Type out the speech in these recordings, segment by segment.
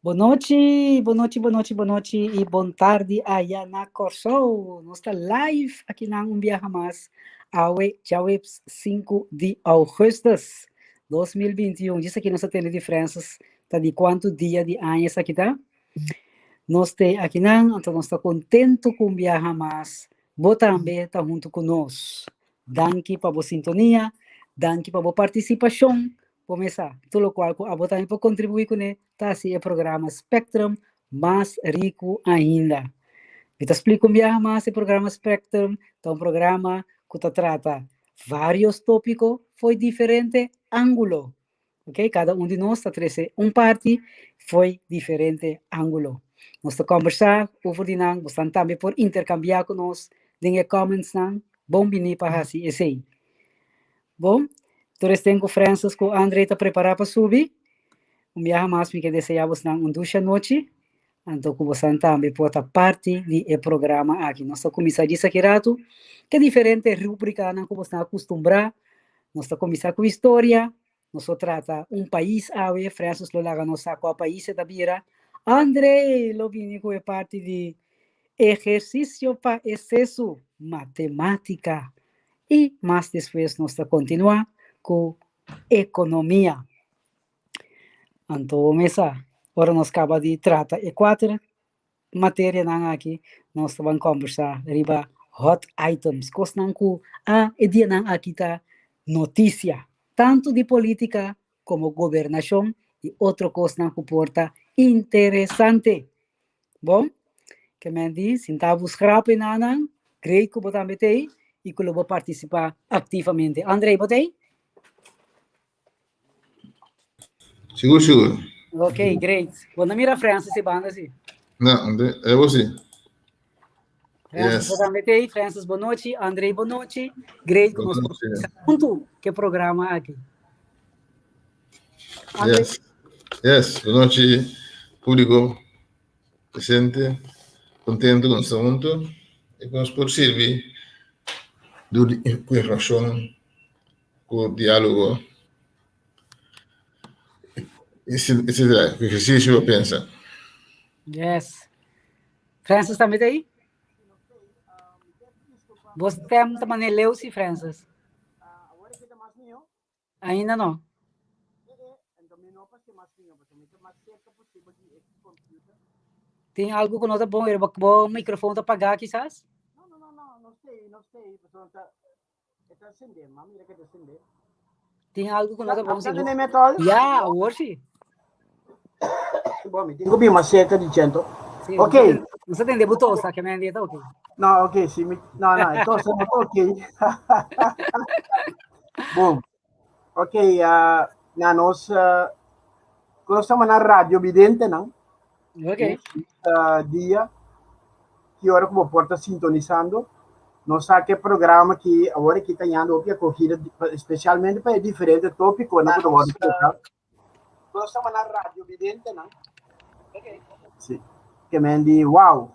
Bonochi, bonochi, bonochi, bonochi i bon tardi aya na Kòrsou. Nos ta live akinan un biaha mas awe djaweps 5 di ougùstùs 2021. Djis aki nos a tende di Francis ta di kuantu dia di aña esaki ta. Nos te akinan, anto nos ta kontentu ku un biaha mas bo tambe ta huntu ku nos. Danki pa bo sintonia, danki pa bo partisipashon. Bo mes sa, tur lokual ku abo tambe por kontribuí kuné ta hasi e programa Spectrum mas riku ainda. Mi ta splika un biaha mas e programa Spectrum ta un programa ku ta trata vários tópiko fo'i diferente ángulo. Ok, kada un di nos ta trese un parti fo'i diferente ángulo. Nos ta kòmbersá over di nan, bosnan tambe por interkambiá ku nos den e commentsnan. Bon bini pa hasi esei. Bon, tur esten ku Francis ku Andre ta prepará pa subi. Un biaha mas mi ke deseá bosnan un dushi anochi, anto ku bosan tambe por ta parti di e programa aki. Nos ta kuminsá djis aki ratu ku e diferente rubrikanan ku bosnan a kustumbrá. Nos ta kuminsá ku historia, nos lo trata un pais awe, Francis lo laga nos sa kua pais e ta bira. Andre lo bini ku e parti di ehersisio pa e sesu, matemátika. I mas despues nos ta kontinuá ku ekonomia. Anto bo mes sa, ora nos kaba di trata e kuater materianan aki, nos ta ban kòmbersá riba hot items, kosnan ku a e dianan aki ta notisia, tantu di polítika komo gobernashon i otro kosnan ku por ta interesante. Bon, ke men di, sinta bo skrap e nanan, great ku bo tambe t'ei i ku lo bo partisipá aktivamente. André, bo t'ei? Sigur, sigur. Ok, great. Bo no mira Francis e banda si. No, André, eh, bo si. Francis, Yes. bo tambe t'ei. Francis, bonochi. André, bonochi. Great ku nos por Bonochi. kuminsá huntu ke programa aki. André, Yes. Yes, bonochi públiko presente. Kontentu ku nos ta huntu i ku nos por sirbi dor di ku informashon ku diálogo, etcetera, ku ehersisio pa pensa. Yes. Francis tambe ta ahí? Bo stem ta manera leu si, Francis. Ainda no. Tin algo ku no ta bon, bo microfoon ta pagá kisas? Tin algo ku no ta bon sigur. Ya, awor si. Bon, mi tin ku bin mas serka di chento. Sí, Ok. Nos ta tende bo tosa, ke men di ta ok. No, ok, si mi, no, no, e tosa no ta ok. Bon. Ok, uh, na nos, uh, ku nos ta na Radio Vidente, nan. Ok. Uh, dia, ki ora ku bo por ta sintonisando. Nos sa ke programa ki awor aki ta yando hopi acogida, especialmente pa e diferente tópikonan ku ta wòrdu tratá. Nos ta na Radio Vidente, nan. Sí. Ke men di, wow.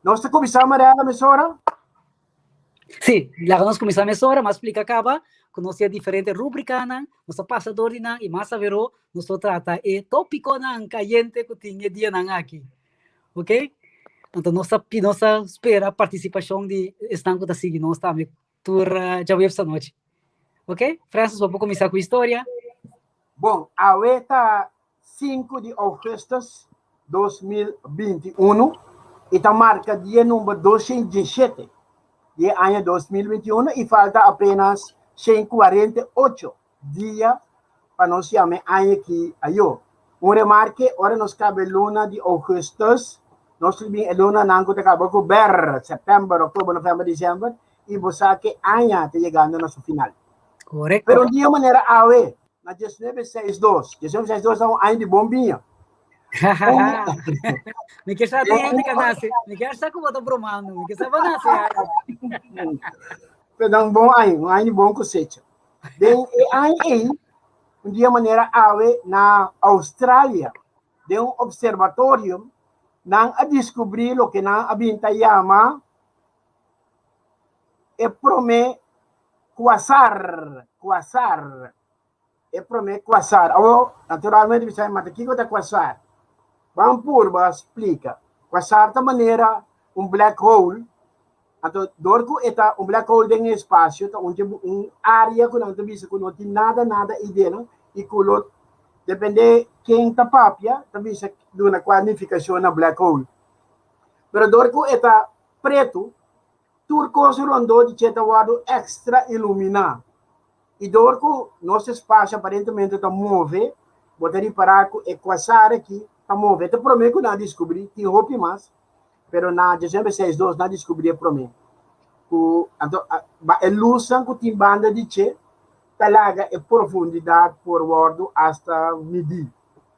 Nos ta kuminsá, Mariela, mesora? Sí, laga nos kuminsá mesora, m'a splika kaba ku nos tin diferente rubrikanan, nos ta pasa dor di nan i mas averó nos lo trata e tópikonan kayente ku tin e dianan aki. Ok? Anto nos ta nos ta spera partisipashon di esnan ku ta sigui nos tambe tur djaweps anochi. Ok? Francis, bo por kuminsá ku historia. Bon, awe ta 5 di ougùstùs 2021 i ta marka dia number 217 di e aña 2021 i falta apenas 148 dia pa nos yama e aña aki ayó. Un remarke, ora nos kaba e luna di ougùstùs, nos ta bin e lunanan ku ta kaba ku ber, sèptèmber, òktober, novèmber, desèmber, i bo sa ku e aña ta yegando na su final. Korekto. Pero un dia manera awe, na diesnuebe seis dos, diesnuebe seis dos ta un aña di bon biña. Mi ke sa tin hende ka nase. Mi ke sa ku bo ta bromando. Mi ke sa bo nase aña. Pero un bon aña, un aña di bon kosecha. Den e aña ei, un dia manera awe na Australia, den un observatorio, nan a descubrí loke nan a bin ta yama e promé quasar, quasar, e promé quasar. Awor, naturalmente, mi sa, ma ta kiko ta quasar? Ban purba splika. Quasar ta manera un black hole, anto dor ku e ta un black hole den espasio ta un un área ku nan ta bisa ku no tin nada nada ei i ku lo depende ken ta papia ta bisa duna kua nifikashon na black hole. Pero dor ku e ta pretu, tur kos rondó di dje ta wòrdu èkstra iluminá. I dor ku nos espasio aparentemente ta move, bo ta ripará ku e quasar aki ta move. Ta promé ku nan a diskubrí, tin hopi mas, pero na 1962 nan a diskubrí e promé. Ku anto e lusnan ku tin banda di dje ta laga e profundidat por wòrdu asta midí.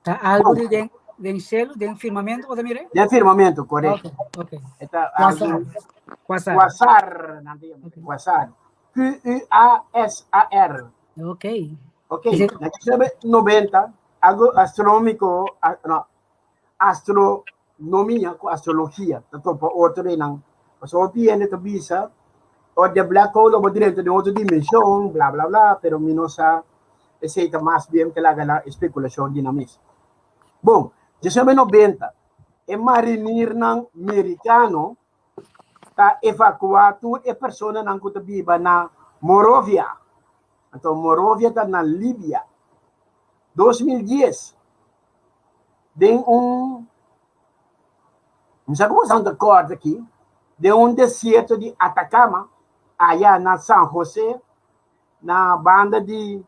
Ta algu di den den shelu, den firmamento, bo ta mira? Den firmamento, korekto. Ok, ok. E ta algu Quasar. Quasar, nan ta yama, quasar. Q-U-A-S-A-R. Ok. Ok, na 1990, algo astronómico, no, astronomia ku astrologia ta topa otro einan. Pasobra hopi hende ta bisa, o de black hole bo drenta den otro dimension, bla bla bla, pero mi no sa, esei ta mas bien ke laga la espekulashon di nan mes. Bon, 1990, e marinirnan merikano ta evakuá tur e personanan ku ta biba na Morovia. Anto Morovia ta na Libia. 2010, den un, mi sa komo esnan ta kòrda aki, den un desierto di Atacama, aya na San Jose, na banda di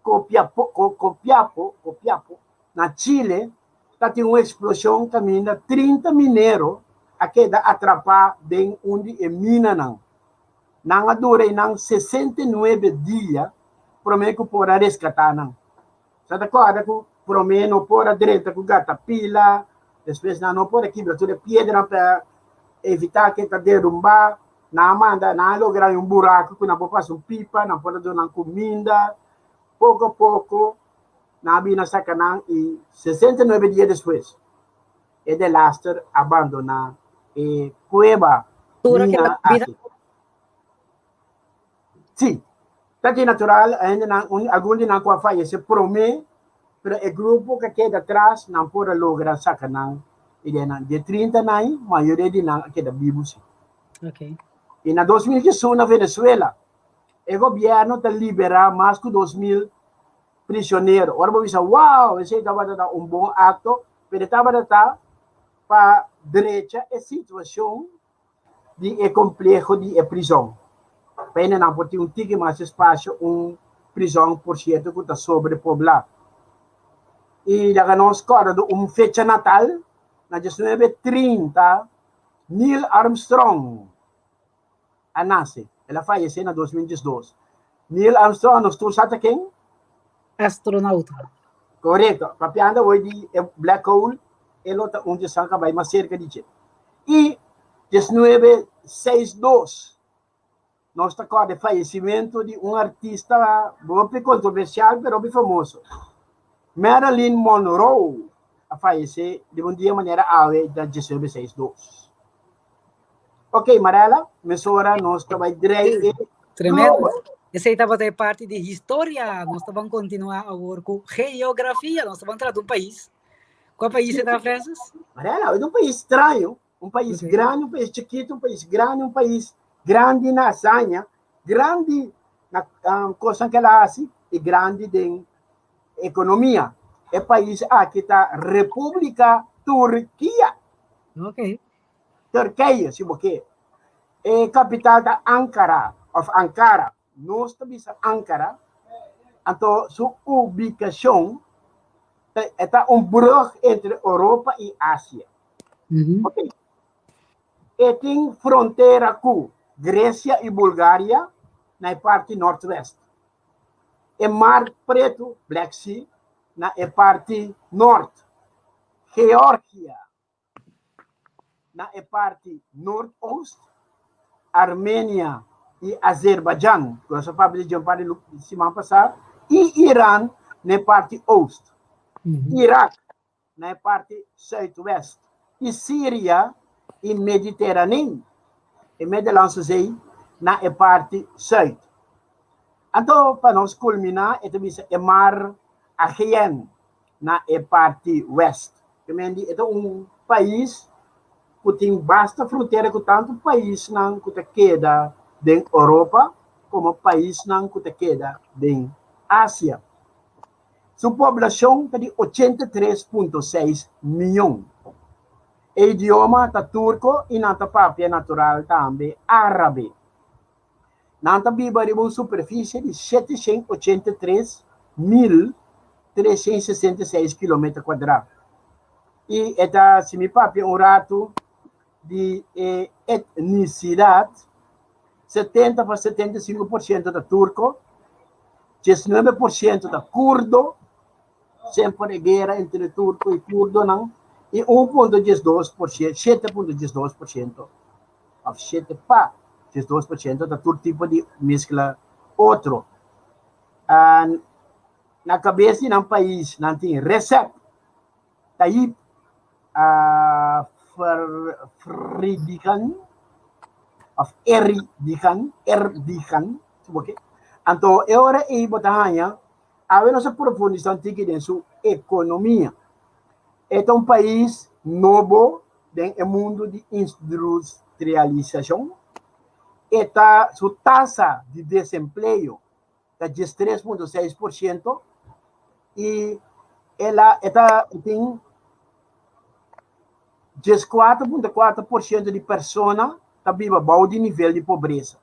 Copiapo, Copiapo, Copiapo, na Chile, ta tin un eksploshon kaminda 30 minero a keda atrapá den un di e minanan. Nan a dura einan 69 dia promé ku por a reskatá nan. Sa ta kòrda ku promé no por a drenta ku gatapila, despues nan no por a kibra tur e piedranan pa evitá ku e ta derumbá. Nan a manda, nan a logra un buraku ku nan por pasa un pipa, nan por a duna nan kuminda. Poko a poko nan a bini a saka nan i 69 dia despues e delaster a bandoná e kueba Tur a keda mina bida. aki. Sí, ta di natural hendenan, un, algun di nan ku a fayesé promé, pero e grupo ku a keda atras nan por a logra saka nan i den nan. Di e 30 nan, mayoria di nan a keda bibu sí. Ok. I na 2011 na Venezuela, e gobièrnu ta liberá mas ku 2000 prisionero. Ora bo bisa, wow, esei tabata ta un bon akto, pero e tabata ta pa drecha e situashon di e kompleho di e prizon. Pa hendenan por tin un tiki mas espasio, un prizon por sierto ku ta sobrepoblá. I laga nos kòrda di un fecha natal, na 1930 Neil Armstrong a nase. El a fayesé na 2012. Neil Armstrong, nos tur sa ta ken? Astronauta. Korekto. Papiando awor di e black hole, e lo ta un di esnan ku a bai mas serka di dje. I 1962 nos ta kòrda e fayesimentu di un artista hopi kontroversial pero hopi famoso. Marilyn Monroe a fayesé riba un dia manera awe na 1962. Ok, Marella, mesora nos ta bai drei e Tremendo. Esei tabata e parti di historia. Nos ta ban kontinuá awor ku geografia. Nos ta ban trata un pais. Kua pais e ta, Francis? Marella, e ta un pais straño, un pais grandi, un pais chikitu, un pais grandi, un pais grandi na hazaña, grandi na kosnan ku el a hasi i grandi den ekonomia. E pais aki ta Repúblika Turkia. Ok. Turkije, si bo ke. E kapital ta Ankara òf Ankara. Nos ta bisa Ankara. Anto su ubikashon ta e ta un brug entre Europa i Asia. Ok. E tin frontera ku Gresia i Bulgaria na e parti nortwest. E Mar Pretu, Black Sea, na e parti nort. Georgia na e parti noordoost, Armenia i Azerbaijan, ku nos a papia di dje un par di siman pasá, i Iran na e parti oost, Irak na e parti zuidwest i Siria i Mediteranee, e Middellandse Zee, na e parti zuid. Anto pa nos kulminá e ta bisa e Mar Aegean na e parti west. Ke men di e ta un pais ku tin basta frontera ku tantu paisnan ku ta keda den Oropa komo paisnan ku ta keda den Asia. Su poblashon ta di 83.6 mion. E idioma ta turko i nan ta papia natural tambe árabe. Nan ta biba riba un superfisie di 783,366 kilometer kuadrá. I e ta, si mi papia un ratu di e etnisidat, 70 pa 75% ta turko, 19% ta kurdo, semper e guera entre turko i kurdonan, i 1.12%, 7.12% òf shete pa 12% ta tur tipo di meskla otro. Na kabes di nan pais nan tin Recep Tayyip Erdogan òf Erdigan, Erdigan, supo ke. Anto e ora ei bo ta haña awe nos a profundisá un tiki den su ekonomia. E ta un pais nobo den e mundu di industrialisashon, e ta su tasa di desempleo ta 13.6% i el a e ta e tin 14.4% di persona ta biba bou di nivel di pobresa.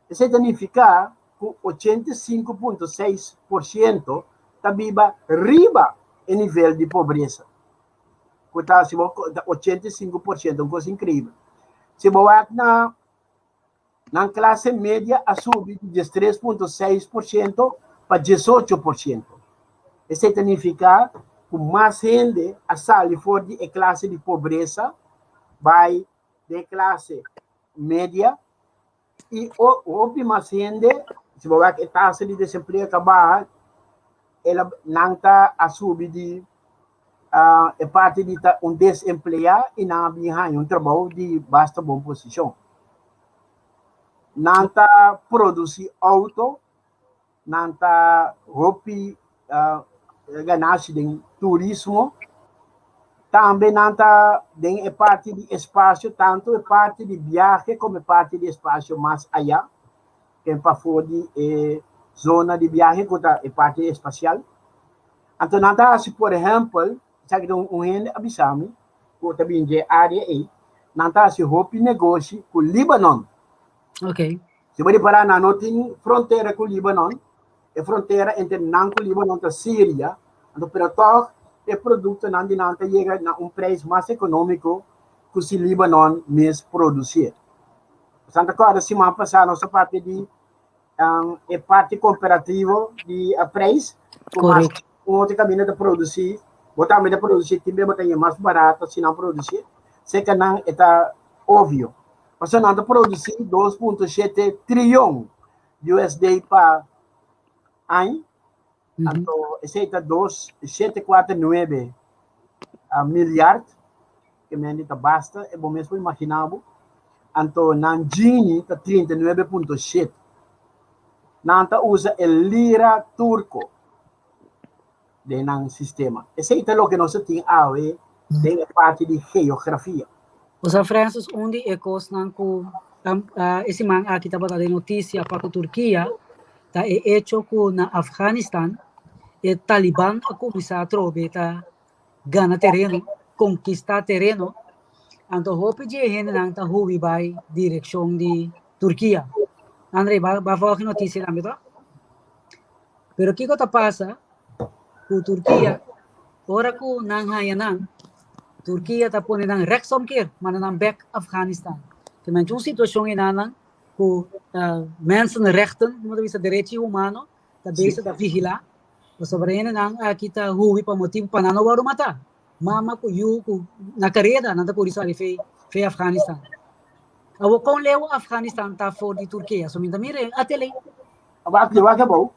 Esei ta nifiká ku 85.6% ta biba riba e nivel di pobresa. Ku ta si bo ta 85%, un kos inkreibel. Si bo wak na nan klase media a subi di 13.6% pa 18%. Esei ta nifiká ku mas hende a sali for di e klase di pobresa bai den e klase media i hopi mas hende, si bo wak e tasa di desempleo ta baha, el a nan ta a subi di e parti di ta un desempleá i nan a bin haña un trabou di basta bon posishon. Nan ta produsí outo, nan ta hopi ganashi den turismo, tambe nan ta den e parti di espasio, tantu e parti di biahe komo e parti di espasio mas ayá, ken pafó di e zona di biahe ku ta e parti espasial. Anto nan ta hasi por ehèmpel, esaki ta un hende a bisa mi ku ta bin dje área ei, nan ta hasi hopi negoshi ku Libanon. Ok. Si bo ripará nan no tin frontera ku Libanon, e frontera entre nan ku Libanon ta Siria, anto pero tòg e produktonan di nan ta yega na un preis mas ekonómiko ku si Libanon mes produsié. Boso ta kòrda siman pasá nos a papia di e parti komparativo di e preis ku mas un otro kaminda ta produsí, bo tambe ta produsí, tin bes bo ta haña mas barato si nan produsí, seka nan e ta obvio. Pasobra nan ta produsí 2.7 trion USD pa aña, anto esei ta dos shete kuater nuebe milyard, ke mende ta basta, e bo mes por imaginá bo. Anto nan Gini ta 39.7. Nan ta usa e lira turko den nan sistema. Esei ta loke nos a tin awe den e parti di geografia. Osea Francis, un di e kosnan ku e siman aki tabata den notisia pa ku Turkia ta e echo ku na Afganistan e Taliban a kuminsá atrobe ta gana tereno, konkistá tereno, anto hopi di e hendenan ta hubi bai direkshon di Turkia. André, ba ba volg e notisia tambe to? Pero kiko ta pasa ku Turkia, ora ku nan haña nan, Turkia ta pone nan rechtsomkeer, manda nan bek Afganistan. Te men un situashon enanan ku uh, mensenrechten, como ta bisa derechi humano, ta bezig ta vigilá, pasobra hendenan aki ta hui pa motibu pa nan no wòrdu matá. Mama ku yu ku na kareda nan ta kuri sali fei fei Afganistan. Awor kon leu Afganistan ta for di Turkia? So mi ta mira a tele. Wak wak abou.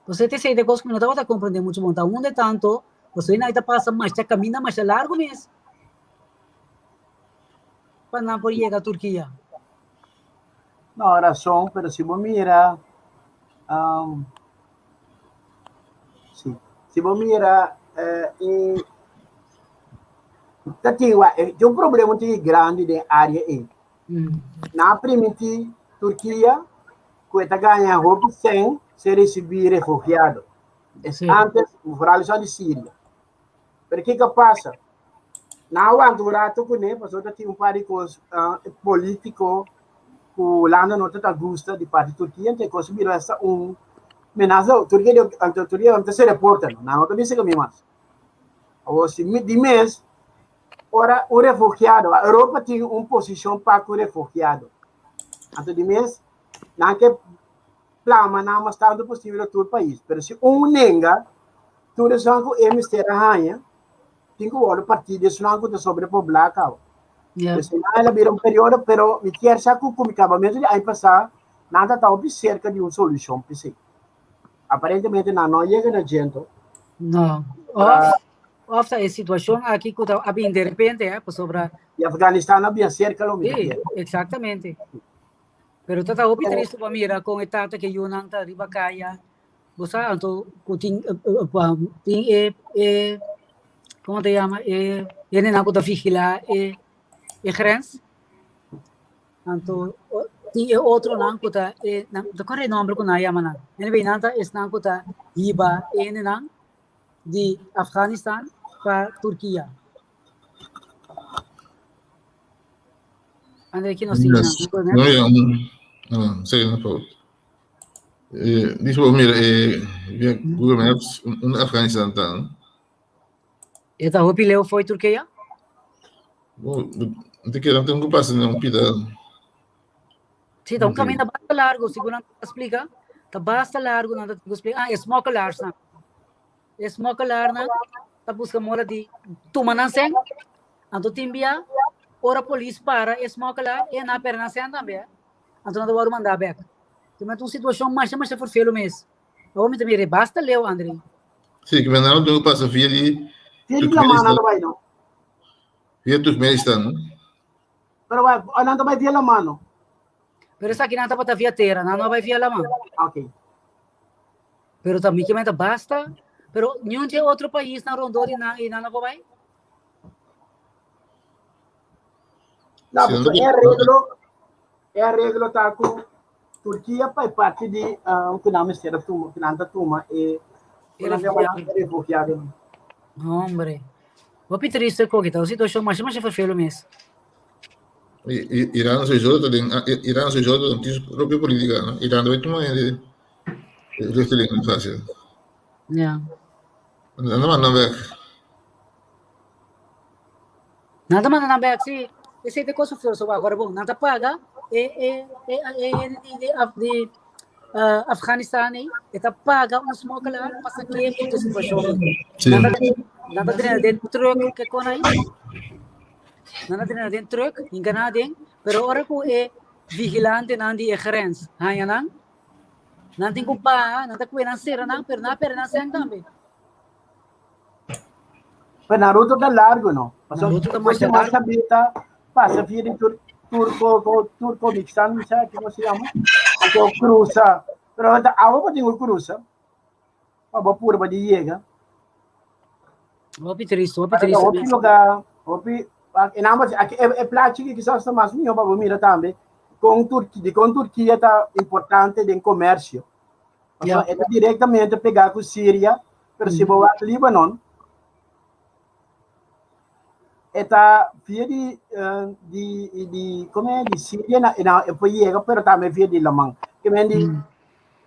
Entonces te sei de cosas que no tabata comprende mucho bon. Ta hunde tanto, pasobra nan ta pasa masha caminda masha largo mes. Pa nan por yega Turkia. No, razón, pero si bo mira, um, Si bo mira e ta tin tin un problema tin grandi den área ei. Nan a primintí Turkia ku e ta gaña hopi sèn si risibí refugiado. Es antes, vooral esnan di Siria. Pero kiko a pasa? Nan a wanta un rato kuné pasobra ta tin un par di kos polítiko ku Hulanda no ta ta gusta di parti Turkia, enton e kos a bira hasta un menasa. Turkia di anto Turkia no ta sera e porta, nan no ta bisa ku mi mas. Awor si di mes ora un refugiado, Europa tin un posishon pa ku refugiado. Anto di mes nan ke plama nan mas tantu posibel tur pais, pero si un nenga tur esnan ku e mester a haña tin ku wòrdu partí di esnan ku ta sobrepoblá kaba. Pues nan el a bira un periodo, pero mi kier sa ku ku mi kabamentu di aña pasá nan ta hopi serka di un solushon p'esei. Aparentemente nan no a yega na djento. No. Òf, òf ta e situashon aki ku ta a bin derepente, eh, pasobra. Di Afganistan a bin serka lo mi ta Sí, kier. eksaktamente. Pero ta ta hopi tristu pa mira kon e tata ku e yunan ta riba kaya. Bo sa anto ku tin tin e e komo ta yama e hendenan ku ta vigilá e e grens. Anto tin e otronan ku ta e nan ta kore e nòmber ku nan a yama nan. Anyway nan ta esnan ku ta hiba e hendenan di Afganistan pa Turkia. André ki nos tin nan? Yes. No, ja, no, sí, no fout. Dice bo mira, via Google Maps, un Afganistan ta, no? E ta hopi leu fo'i Turkia? Bo, te kere ten ku pasa na un pida. Sí, ta un kaminda basta largo, segun nan ta splika, ta basta largo nan ta splika. Ah, e smokkelaars nan. E smokkelaarnan ta buska moda di tuma nan sèn, anto tin bia ora polis para e smokkelaar e nan a perde nan sèn tambe, anto nan ta wòrdu mandá bèk. Te mete un situashon masha masha ferfelu mes. Awor mi ta mira e basta leu, André. Sí, ke nan tin ku pasa via di Via di laman nan ta bai no. Via Turkmenistan, no? Pero bai, nan ta bai via laman no. Pero esaki nan tabata via tera, nan no a bai via laman. Ok. Pero ta mi ke menta basta, pero niun dje otro paisnan rondó di nan i nan no por bai? No, pasobra e areglo, e areglo ta ku Turkia pa e parti di ku nan mester a tuma, ku nan ta tuma e refugiadonan. Hombre, hopi triste koki ta un situashon masha masha ferfelu mes. Iran sowieso ta den, Iran sowieso ta tin su propio politica, no? Iran ta bai tuma hende vluchtelingen fácil. Ja. Nan ta manda nan bek. Nan ta manda nan bek, sí. Esei ta e cosa feo so agora bon. Nan ta paga e e e e hende di di di uh, Afghanistan ei, e ta paga un smokkelaar pa saké for di situashon ei. Sí. Nan ta nan ta drena den truck ke kon ei. Nan ta drena den truck, hinka nan aden, pero ora ku e vigilantenan di e grens haña nan, nan tin ku baha, nan ta kue nan sera nan, pero nan a perde nan sèn tambe. Pero nan ruta ta largo, no? Nan ruta ta Pasobra masha mas largo. sabí ta pasa via di Tur Turco, Turcomistan, mi sa kiko se llama. Anto cruza. Pero ta awa bo tin ku cruza. Pa bo purba di yega. Hopi tristo, hopi Para tristo. hopi lugar, hopi en ambos aki e, e plachi ki quizás ta mas mihó pa bo mira tambe con Turquia, di con Turquia ta importante den comercio. Pasobra e ta directamente pegá ku Siria, pero si bo wak Libanon, e ta via di di di como di Siria na na e por yega pero tambe via di laman. Ke men di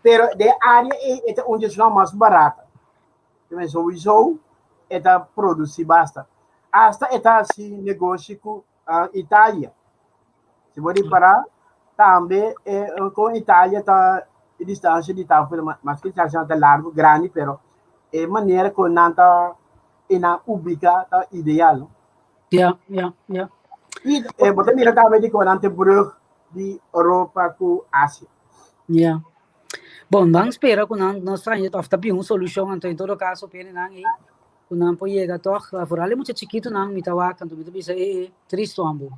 pero de área ei e ta un di esnan mas barata. Ke men sowieso e ta produci basta. Hasta e ta hasi negoshi ku Italia. Si bo ripará, tambe kon Italia ta e distansia di tafel, maske distansia ta largu, grandi, pero e manera ku nan ta e nan ubiká ta ideal, no? Ja, ja, ja. I bo ta mira tambe di kon nan ta brug di Europa ku Asia. Ja. Bon, nan spera ku nan nos haña òf ta bin un solushon, anto en todo kaso p'e nan ei ku nan por yega tòg, foral e mucha chikitunan mi ta wak, anto mi ta bisa e e tristu ambo.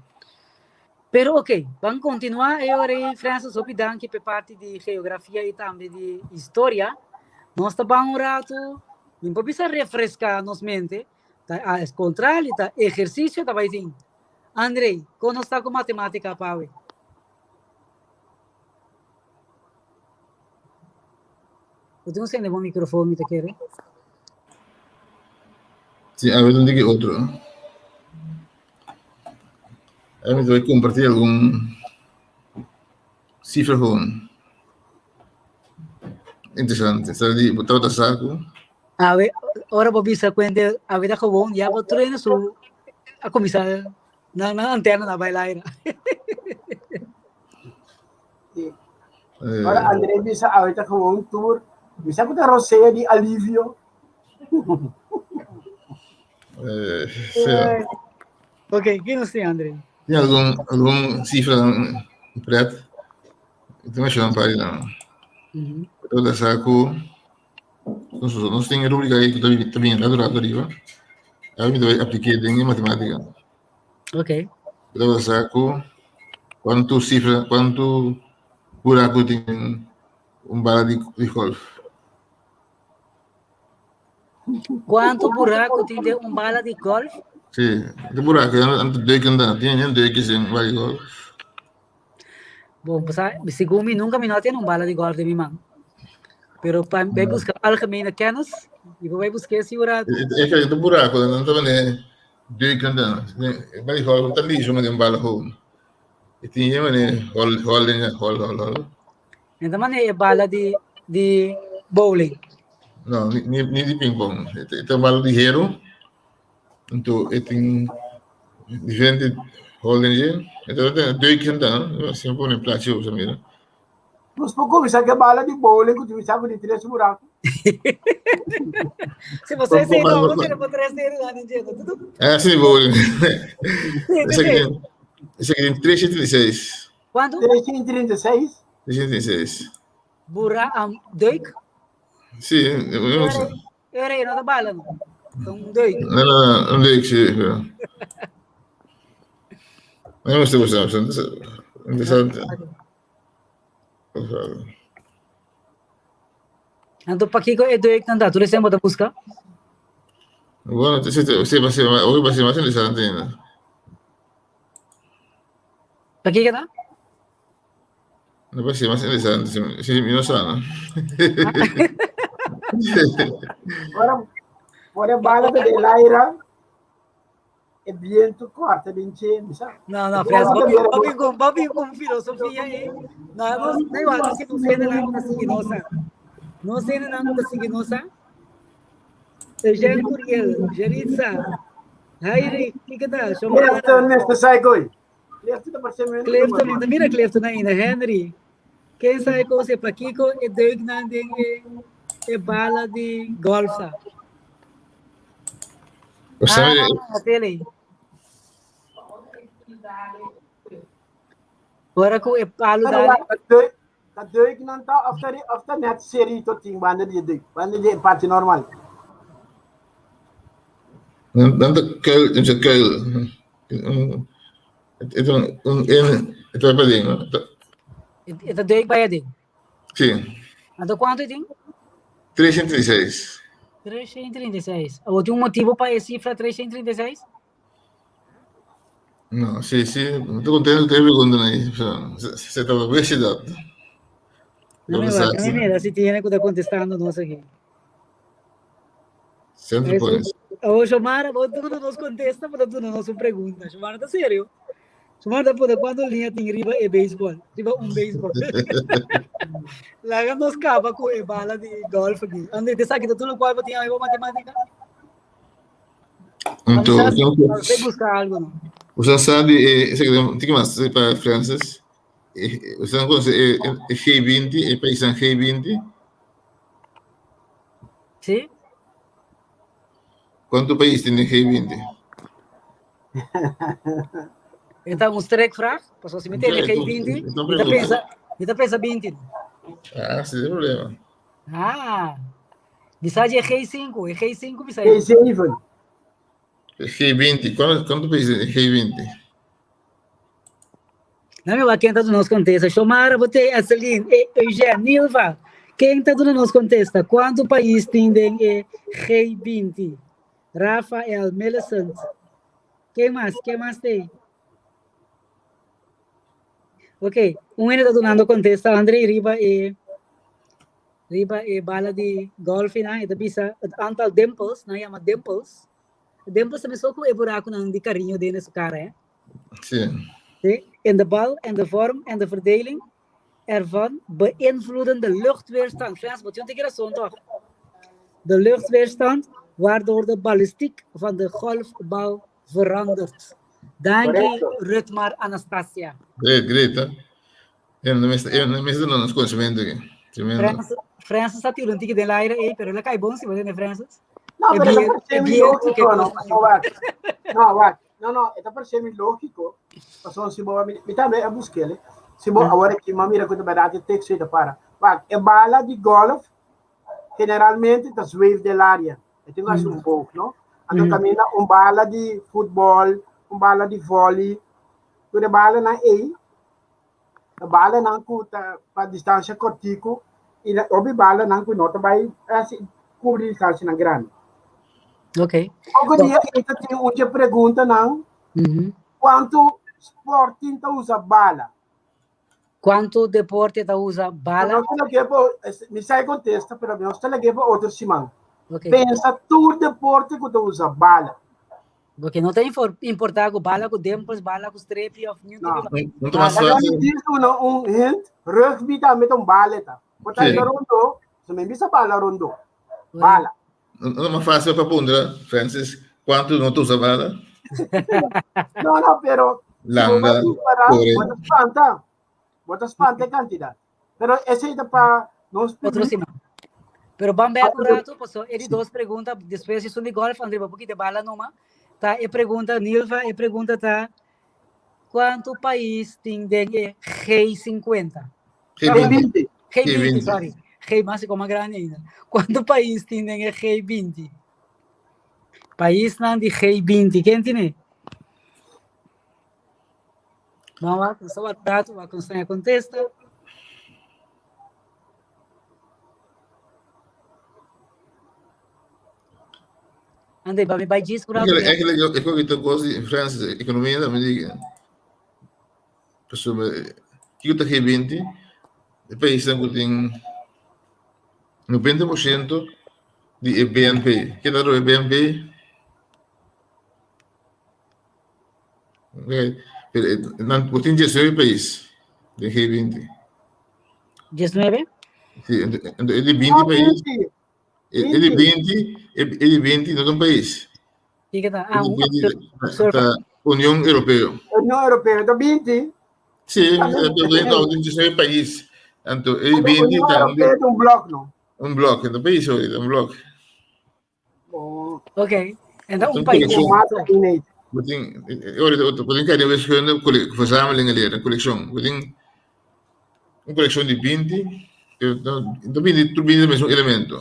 Pero ok, ban kontinuá e ora ei Francis, hopi danki p'e parti di geografia i tambe di historia. Nos ta ban un ratu. Mi por bisa refresca nos mente, ta al contrario, ta ehercicio ta bai tin. Andrei, kon nos ta ku matematica pa awe? Bo tin un sende bo microfoon, mi ta kere. Sí, a ver un diki otro. A ver, voy a compartir algún cifra gewoon. Interesante. Sa di, bo tabata sa ku. Awe, ora bo bisa kuente, awe ta gewoon, ya bo truena su a kuminsá nan nan antena na bai laira. Sí. Ora André bisa awe ta gewoon tur, bisa ku ta rosea di alivio. Sí. Ok, ki nos tin, André? Tin algun algun cifra pret? Tin mencionan un par di nan. Bo ta sa ku nos nos tin e rubrica ahí ku ta ta bini rato rato ariba. Ahora mi ta bai apliké den e matematica. Ok. Bo ta sa ku kuantu cifra kuantu buraku tin un bala di di golf. Kuantu buraku tin den un bala di golf? Sí, de buraku, anto deken da, tin un deken sin bala di golf. Bon, pues, segun mi nunca mi no tiene un bala di golf den mi man. Pero pa bai busca algemene kennis, y bo bai busca esi un rato. E kaya de buraku, dan ta mane deken da. Bala di golf ta liso mane un bala gewoon. E tin e mane hol hol hol hol hol. En ta mane e bala di di bowling. No, ni ni di ping pong. E ta un bala di hero. Anto e tin diferente hol den dje. E ta ta deuk ta, no? Si mi pone plachi bo sa mira. Nos por kuminsá ku e bala di bowling ku tin saku di tres buraku. Si você se no, você no pode tres dedos lá dentro. Tudo. Ah, sí, bowling. Sí, Ese que tin, ese que tin 336. Kuantu? 336. 336. Bura am deuk? Sí, eu não sei. Ere, no ta bala no. Ta un deuk. No, no, no, un deuk, sí. Pero... Me gusta, gusta, gusta. Interesante. Anto pakiko e deuk nan ta? Tur esei bo ta buska? Bueno, sí, sí, va a ser, hoy va a ser más interesante ainda. Pakiko ta? No va a ser más interesante, si, si mi no sa, no? Ora, ora bala ta den aire, e viento corta den che, mi sa. No, no, Fres, papi con, papi con filosofia eh. No, no, no igual, si no sé nada que sigue no sa. No sé nada que sigue no sa. Eugene Curiel, Jeritza, Jairi, kiko ta? Shomara. Clifton, Mr. Psycho. Clifton ta parse menos Clifton, mi ta mira Clifton ainda, Henry. Ken sabe kos e pakiko e deuknan den e, e bala di golf sa. O sabe, Ah, tele. Ora ku e palu dale. Ta deuk nan ta of ta of ta net seri to tin banda di deuk, banda di parti normal. Dan, dan de kuil, in zijn kuil. Het is een, een, een, het is een ding. E ta deuk bij ding. Sí. Anto kuantu tin? 336. 336. Awo tin un motibo pa e cifra 336? No, sí, sí. Mi ta contento te pregunta ahí. Se ta publicidad. No me va, no mira si tiene que estar contestando nos aquí. Centro Points. Oh, Xomara, vos tú no nos contesta, pero tú no nos pregunta. Xomara, está serio? Xomara, está por cuánto línea tiene riba e béisbol? Riba un béisbol. Laga nos caba con e bala de golf aquí. André, te sabe que tú lo cual tiene algo matemática? Anto, Você busca algo, no? Você sabe, eh, tem que mais para Francis. Você não conhece eh, G20, e país G20? Sí. Quanto país tem G20? Então, um strekvraag. Paso si mi tene G20, mi ta pensa, mi ta pensa 20. Ah, sin problema. Ah. Bisa dje G5, e G5 bisa. G7. G20, kuantu kuantu pais den G20? Nami wak kenta nos kontesta. Xomara, bo te, Adeline, e, Eugene, Nilva. Ken ta duna nos kontesta? Kuantu pais tin den e G20? Rafael, Millicent. Ken mas? Ken mas t'ei? Ok, un hende ta dunando kontesta, André, riba e riba e bala di golf nan, e ta bisa het aantal dimples, nan yama dimples. Dimples ta mesun ku e burakunan di kariño den su kara, hè? Sí. Sí, in de bal en de vorm en de verdeling ervan beïnvloeden de luchtweerstand. Frans, bo tin un tiki rason toch? De luchtweerstand waardoor de ballistiek van de golfbal verandert. Danki, Correcto. Rutmar Anastasia. Great, great, hè? E no mester, e no mester duna nos conocimiento aki. Tremendo. Francis, Francis a tira un tiki den aire ei, pero el a kai bon si bo tende Francis. No, E pero bien, ta e parece mi bien, lógico, ke no? kos. No, wak. No, wak. No, no, e ta parece mi lógico. Pasobra si bo, mi, mi tambe a busquele. Si bo, awor aki, ma mira ku ta berdad e teksto ei ta para. Wak, e bala di golf generalmente ta zweef den laria. E tin hasi un boog, no? Anto kaminda un bala di futbòl, un bala di vòli, tur e balanan ei, e balanan ku ta pa distansia kòrtiku i hopi balanan ku no ta bai hasi kubri distansianan grandi. Ok. Poko dia ei ta tin un dje preguntanan, kuantu spòrtin ta usa bala? Kuantu deporte ta usa bala? No ta lag'é pa, mi sa e kontesta, pero mi no ta lag'é pa otro siman. Ok. Pensa tur deporte ku ta usa bala. Porque no ta importá ku bala ku dempels, bala ku strepi òf niun tipo di No ta mas Laga mi fácil. dis uno un hint, rugby tambe ta un bala ta. Bo ta Sí. anda rondó, so mi bisa bala rondó. Bala. No ta mas fácil pa puntra, Francis, kuantu no ta usa bala? No, no, pero si bo Landa, bai dispará, kore. bo ta spanta. Bo ta spanta e kantidat. Pero esei ta pa nos Otro publico. siman. Pero ban bek un rato, paso e di dos pregunta, despues esun di golf, André, bo por kita bala numa. Ta e pregunta, Nilva, e pregunta ta, kuantu pais tin den e G50? G20. G20, sorry. G mas e koma grandi ainda. Kuantu pais tin den e G20? Paisnan di G20, ken tin e? Ban wak, nos ta wak rato, wak nos ta kontesta. André, ba mi bai djis ku rato. Eigenlijk, ik wil het ook di Francis, economia tambe di pasobra kiko ta G20? E paisnan ku tin 90% di e BNP. Ke ta e BNP? Nan bo tin 19 pais den G20. 19? Sí, ento e di 20 pais, e di 20, e di 20 no ta un pais. Kiko ta? Ah, E di un 20 ta Union Europeo. Union Europeo ta 20? Sí, ento tin 19 pais. Anto e di 20 Union ta Europeo ta un blok, no? un blok, no pais, un blok. Ok, en dan un país. We tin, we tin kijk wiskunde, verzamelingen leren, collectie. We tin un collectie di 20, dan 20, tur 20 mesmo elemento.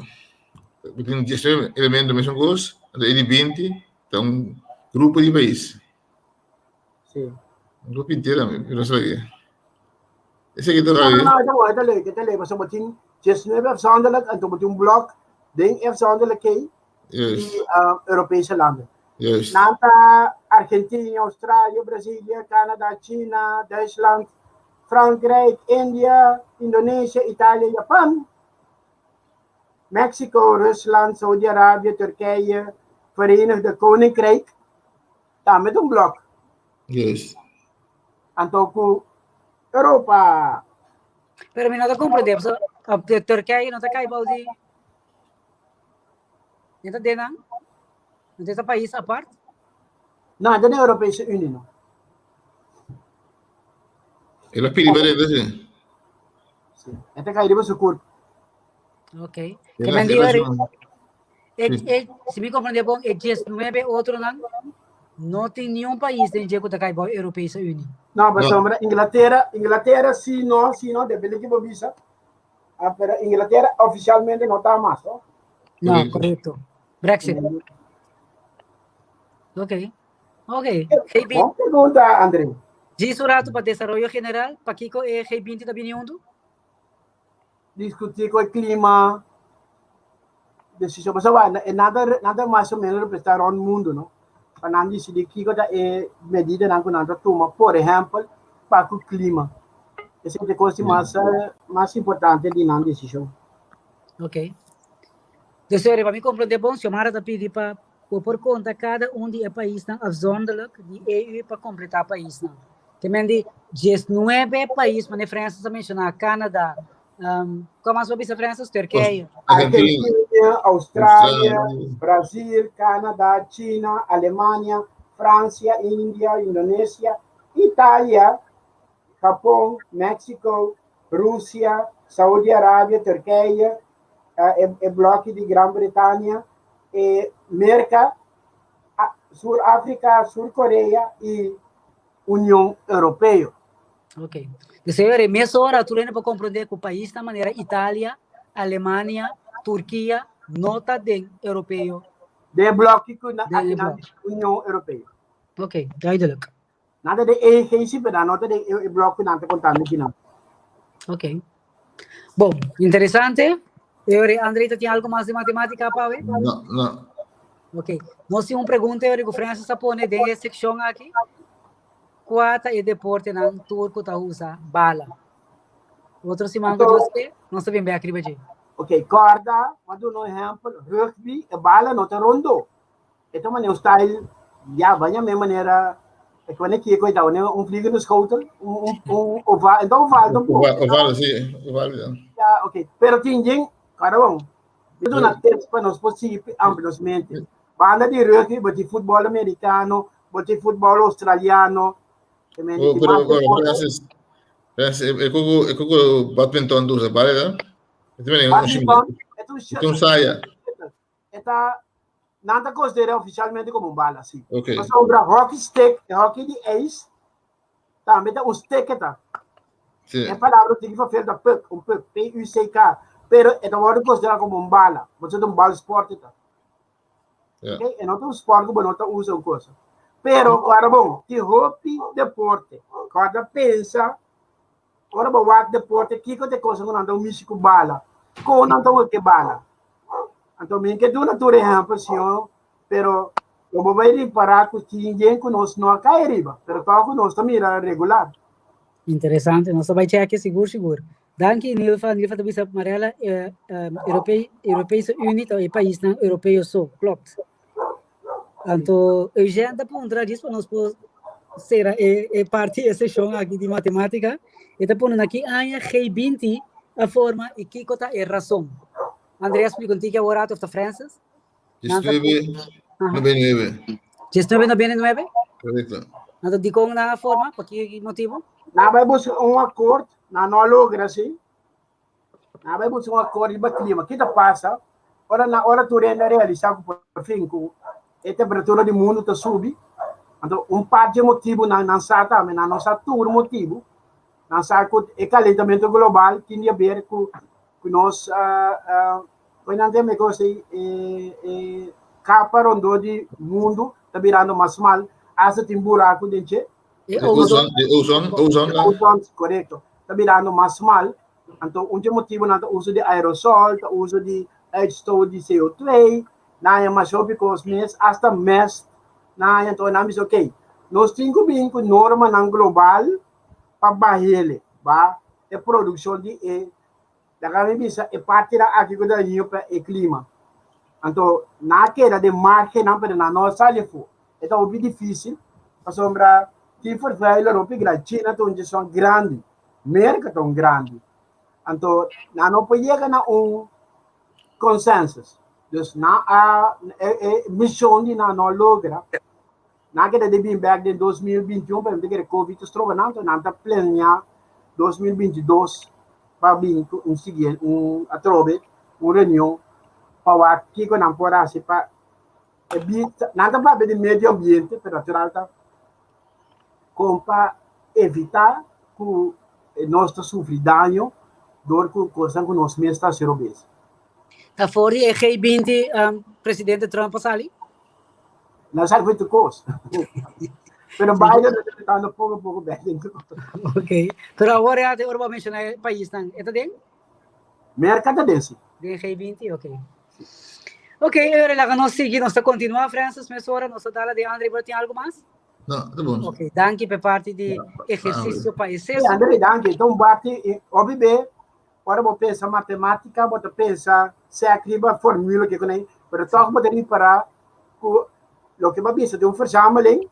We tin 19 elemento mesmo kos, anto e di 20 ta un grupo di pais. Sí. Un grupo entero, mi no sabia. Esaki ta No, no, rabi. no, ta bon, ta leuk, ta leuk. Pasobra bo tin 19 afzonderlijk en bo tin un blok den afzonderlijk ei Juist, di Europese landen. juist. Nan ta Argentinië, Australië, Brazilië, Canada, China, Duitsland, Frankrijk, India, Indonesië, Italië, Japan, Mexico, Rusland, Saudi-Arabië, Turkije, Verenigde Koninkrijk. Tambe ta un blok. Juist. Anto ku Europa. Pero mi no ta comprende, so, de Turkije no ta kai bou di No ta den nan? No ta pais apart? No, den Europese Unie no. El a pidi pa drenta, sí. Sí. E ta kai riba su kurp. Ok. Ke men di E, e, si mi comprende bon, e 19 otronan no tin niun pais den dje ku ta kai bou Europese Unie. No, pasobra Inglatera, Inglatera si no, si no, depende ki bo bisa. Ah, pero Inglatera oficialmente no ta mas, no? No, correcto. Brexit. Ok. Ok. G20. Bon pregunta, André. Djis un rato pa desaroyo general, pakiko e G20 ta bini huntu? Diskutí ku e klima, desishon. Pasobra wak, e nan ta nan ta mas o ménos representá rònt mundu, no? Pa nan disidí kiko ta e medidanan ku nan ta tuma, por ehèmpel, pa ku klima. Esei ta e kos di mas mas importante di nan desishon. Ok. Dus ora, pa mi komprondé bon, Xiomara ta pidi pa bo por konta kada un di e paisnan afzonderlijk di EU pa kompletá paisnan. Te men di 19 pais, manera Francis a menshoná, Canada, um, kua mas bo bisa Francis? Turkije. Argentina, Argentina, Australia, Brasil, Canada, China, Alemania, Francia, India, Indonesia, Italia, Japon, Mexico, Rusia, Saudi Arabia, Turkije, e, e bloki di Gran Bretania, e Merka, Sur Afrika, Sur Korea i Union Europeo. Ok. Dus e mesora tur hende por comprende ku paisnan manera Italia, Alemania, Turkia no ta den Europeo. Den bloki ku na Den e blok. Union Europeo. Ok, duidelijk. Nan ta den EG si, pero nan no ta den e blok ku nan ta kontando kinan. Ok. Bon, interesante. Eori, André, ta tin algo mas di matemática pa we? No, no. Ok. Nos tin un pregunta, Eori, ku Francis a pone den e sekshon aki. Kua ta e deportenan tur ku ta usa bala? Otro siman ku Dios ke, nos ta bin bek riba dje. Ok, kòrda, m'a duna un ehèmpel, rugby, e bala no ta rondó. E ta manera un style, ya, baña me manera, e kwane kiko e ta, un vliegende schotel, un, un, un oval, en ta oval tampoco. Oval, oval, sí, oval, ja. Ja, ok. Pero tin jen, kòrda bon, mi duna tips pa nos por sigui amplia nos mente. Banda di rugby, bo tin futbòl amerikano, bo tin futbòl australiano, e men Oh, tin pero, mas pero, deporte. Francis, Francis, e, e kuku, e kuku badminton tu usa, bale, da? E ta manera un Badminton, e ta un E ta un saya. E ta, nan ta konsider'é ofisialmente komo un bala, sí. Ok. Pasobra hockey stick, e hockey di ijs, tambe ta un stick e ta. Sí. E palabra tin verfeeld ta puck, un puck, P-U-C-K. Pero e ta wòrdu konsiderá komo un bala, pasobra ta un balsport e ta. Ja. Ok, e no ta un sport ku bo no ta usa un cosa. Pero, ora bon, tin hopi deporte. Kòrda pensa, ora bo wak deporte, kiko ta e cosa ku nan ta mishi ku bala? Kon nan ta wak e bala? Anto mi ke duna tur ehèmpel, señor, pero lo bo bai ripará ku tin yen ku nos no a kai riba, pero tòg ku nos ta mira regular. Interesante, nos ta bai chèk'e sigur sigur. Danki Nilva, Nilva ta bisa Marella, eh, Europe, Europese Unie ta e paisnan europeo so, klopt. Anto Eugène ta puntra djis pa nos por sera e, e parti e seshon aki di matemátika, e ta pone na ki aña G20 a forma i kiko ta e rason. Andrea splika un tiki awor rato of ta Francis? Nan ta 19, 99. 19, 99? Correcto. Anto dikon nan a forma? Pa ki motibu? Nan bai buska un akord, nan no a logra si. Nan bai buska un akord riba klima. Ki ta pasa? Ora nan ora tur hende a realisa ku por fin ku e temperatura di mundu ta subi, anto un part di e motibunan nan sa tambe, nan no sa tur motibu, nan sa ku e kalentamentu global tin di haber ku ku nos Poi nan den mekos ei e e kapa rondó di mundu ta birando mas smal, asta tin buraku den dje. E De ozon, de ozon, ozon la. Ozon, korekto, ta birando mas smal. Anto un dje motibunan ta uso di aerosol, ta uso di uitstoot di CO2, nan haña masha hopi kos mes, asta mest nan haña. Anto nan bisa okey, nos tin ku bin ku normanan global pa bahele, ba e produkshon di e Laga mi bisa e partinan aki ku ta dañino pa e klima. Anto nan a keda den margennan pero nan no a sali afó. E ta hopi difísil pasobra tin vervuiler hopi grandi. China ta un djeson grandi, Merka ta un grandi. Anto nan no por yega na un consensus. Dus nan a e e mishon di nan no a logra. Nan a keda di bin bek den 2021 pero mi ta kere covid ta stroba nan, anto nan ta planea 2022 pa bin ku un siguiente un atrobe un reunion pa wak kiko nan por hasi pa e bi nan ta papia di medio ambiente pero natural ta kon pa evita ku nos ta sufri daño dor ku kosnan ku nos mes ta hasi robes. Ta for di e G20 presidente Trump a sali? No sabe mucho cos. Pero Biden está tratando poco a poco bek den Ok. Pero awor ya te ora bo menciona e paisnan, e ta den? Merka ta den si. Den G20, ok. Ok, e ora laga nos sigui, nos ta kontinuá, Francis, mesora, nos ta dala di André, bo tin algu mas? No, ta bon. Ok, danki p'e parti di ehersisio pa e seso. André, danki. Ta un bati, hopi be, ora bo pensa matemátika, bo ta pensa sèk riba formula ke konei, pero tòg bo ta ripará ku loke bo a bisa tin un verzameling,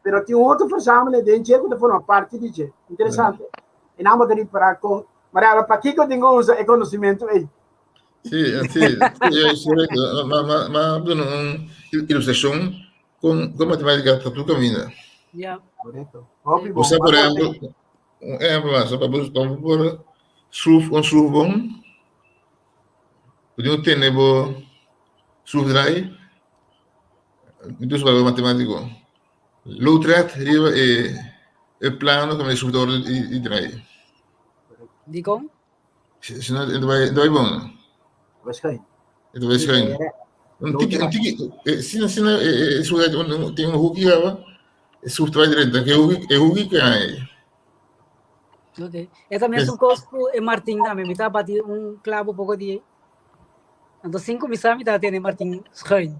pero tin un otro verzameling den dje ku ta forma parti di dje. Interesante. E nan bo ta ripará kon, Mariano, pakiko tin ku usa e konosementu ei? Sí, sí, sí, ma, ma, ma duna un ilustrashon kon kon matemátika ta tur kaminda. Ja. Korekto. Hopi bon. Usa por ehempel, un ehempel mas, pa bo pa bo por schroef un schroef bon, bo tin ku tene bo schroefdraai, mi ta usa palabra matemático, loodrecht riba e e plano kaminda e schroef ta wòrdu di draai. Dikon? Si no, e ta bai, e ta bai bon. Waarschijnlijk. E ta bai schuin. Un tiki, un tiki, si no, si no, e schroef tin un hoekje aba, e schroef ta bai drenta, e hoekje, e hoekje kai. Ok. E ta mesun kos ku e Martin tambe. Mi ta bati un klabo poko di. Anto sin kuminsá mi ta tene Martin schuin.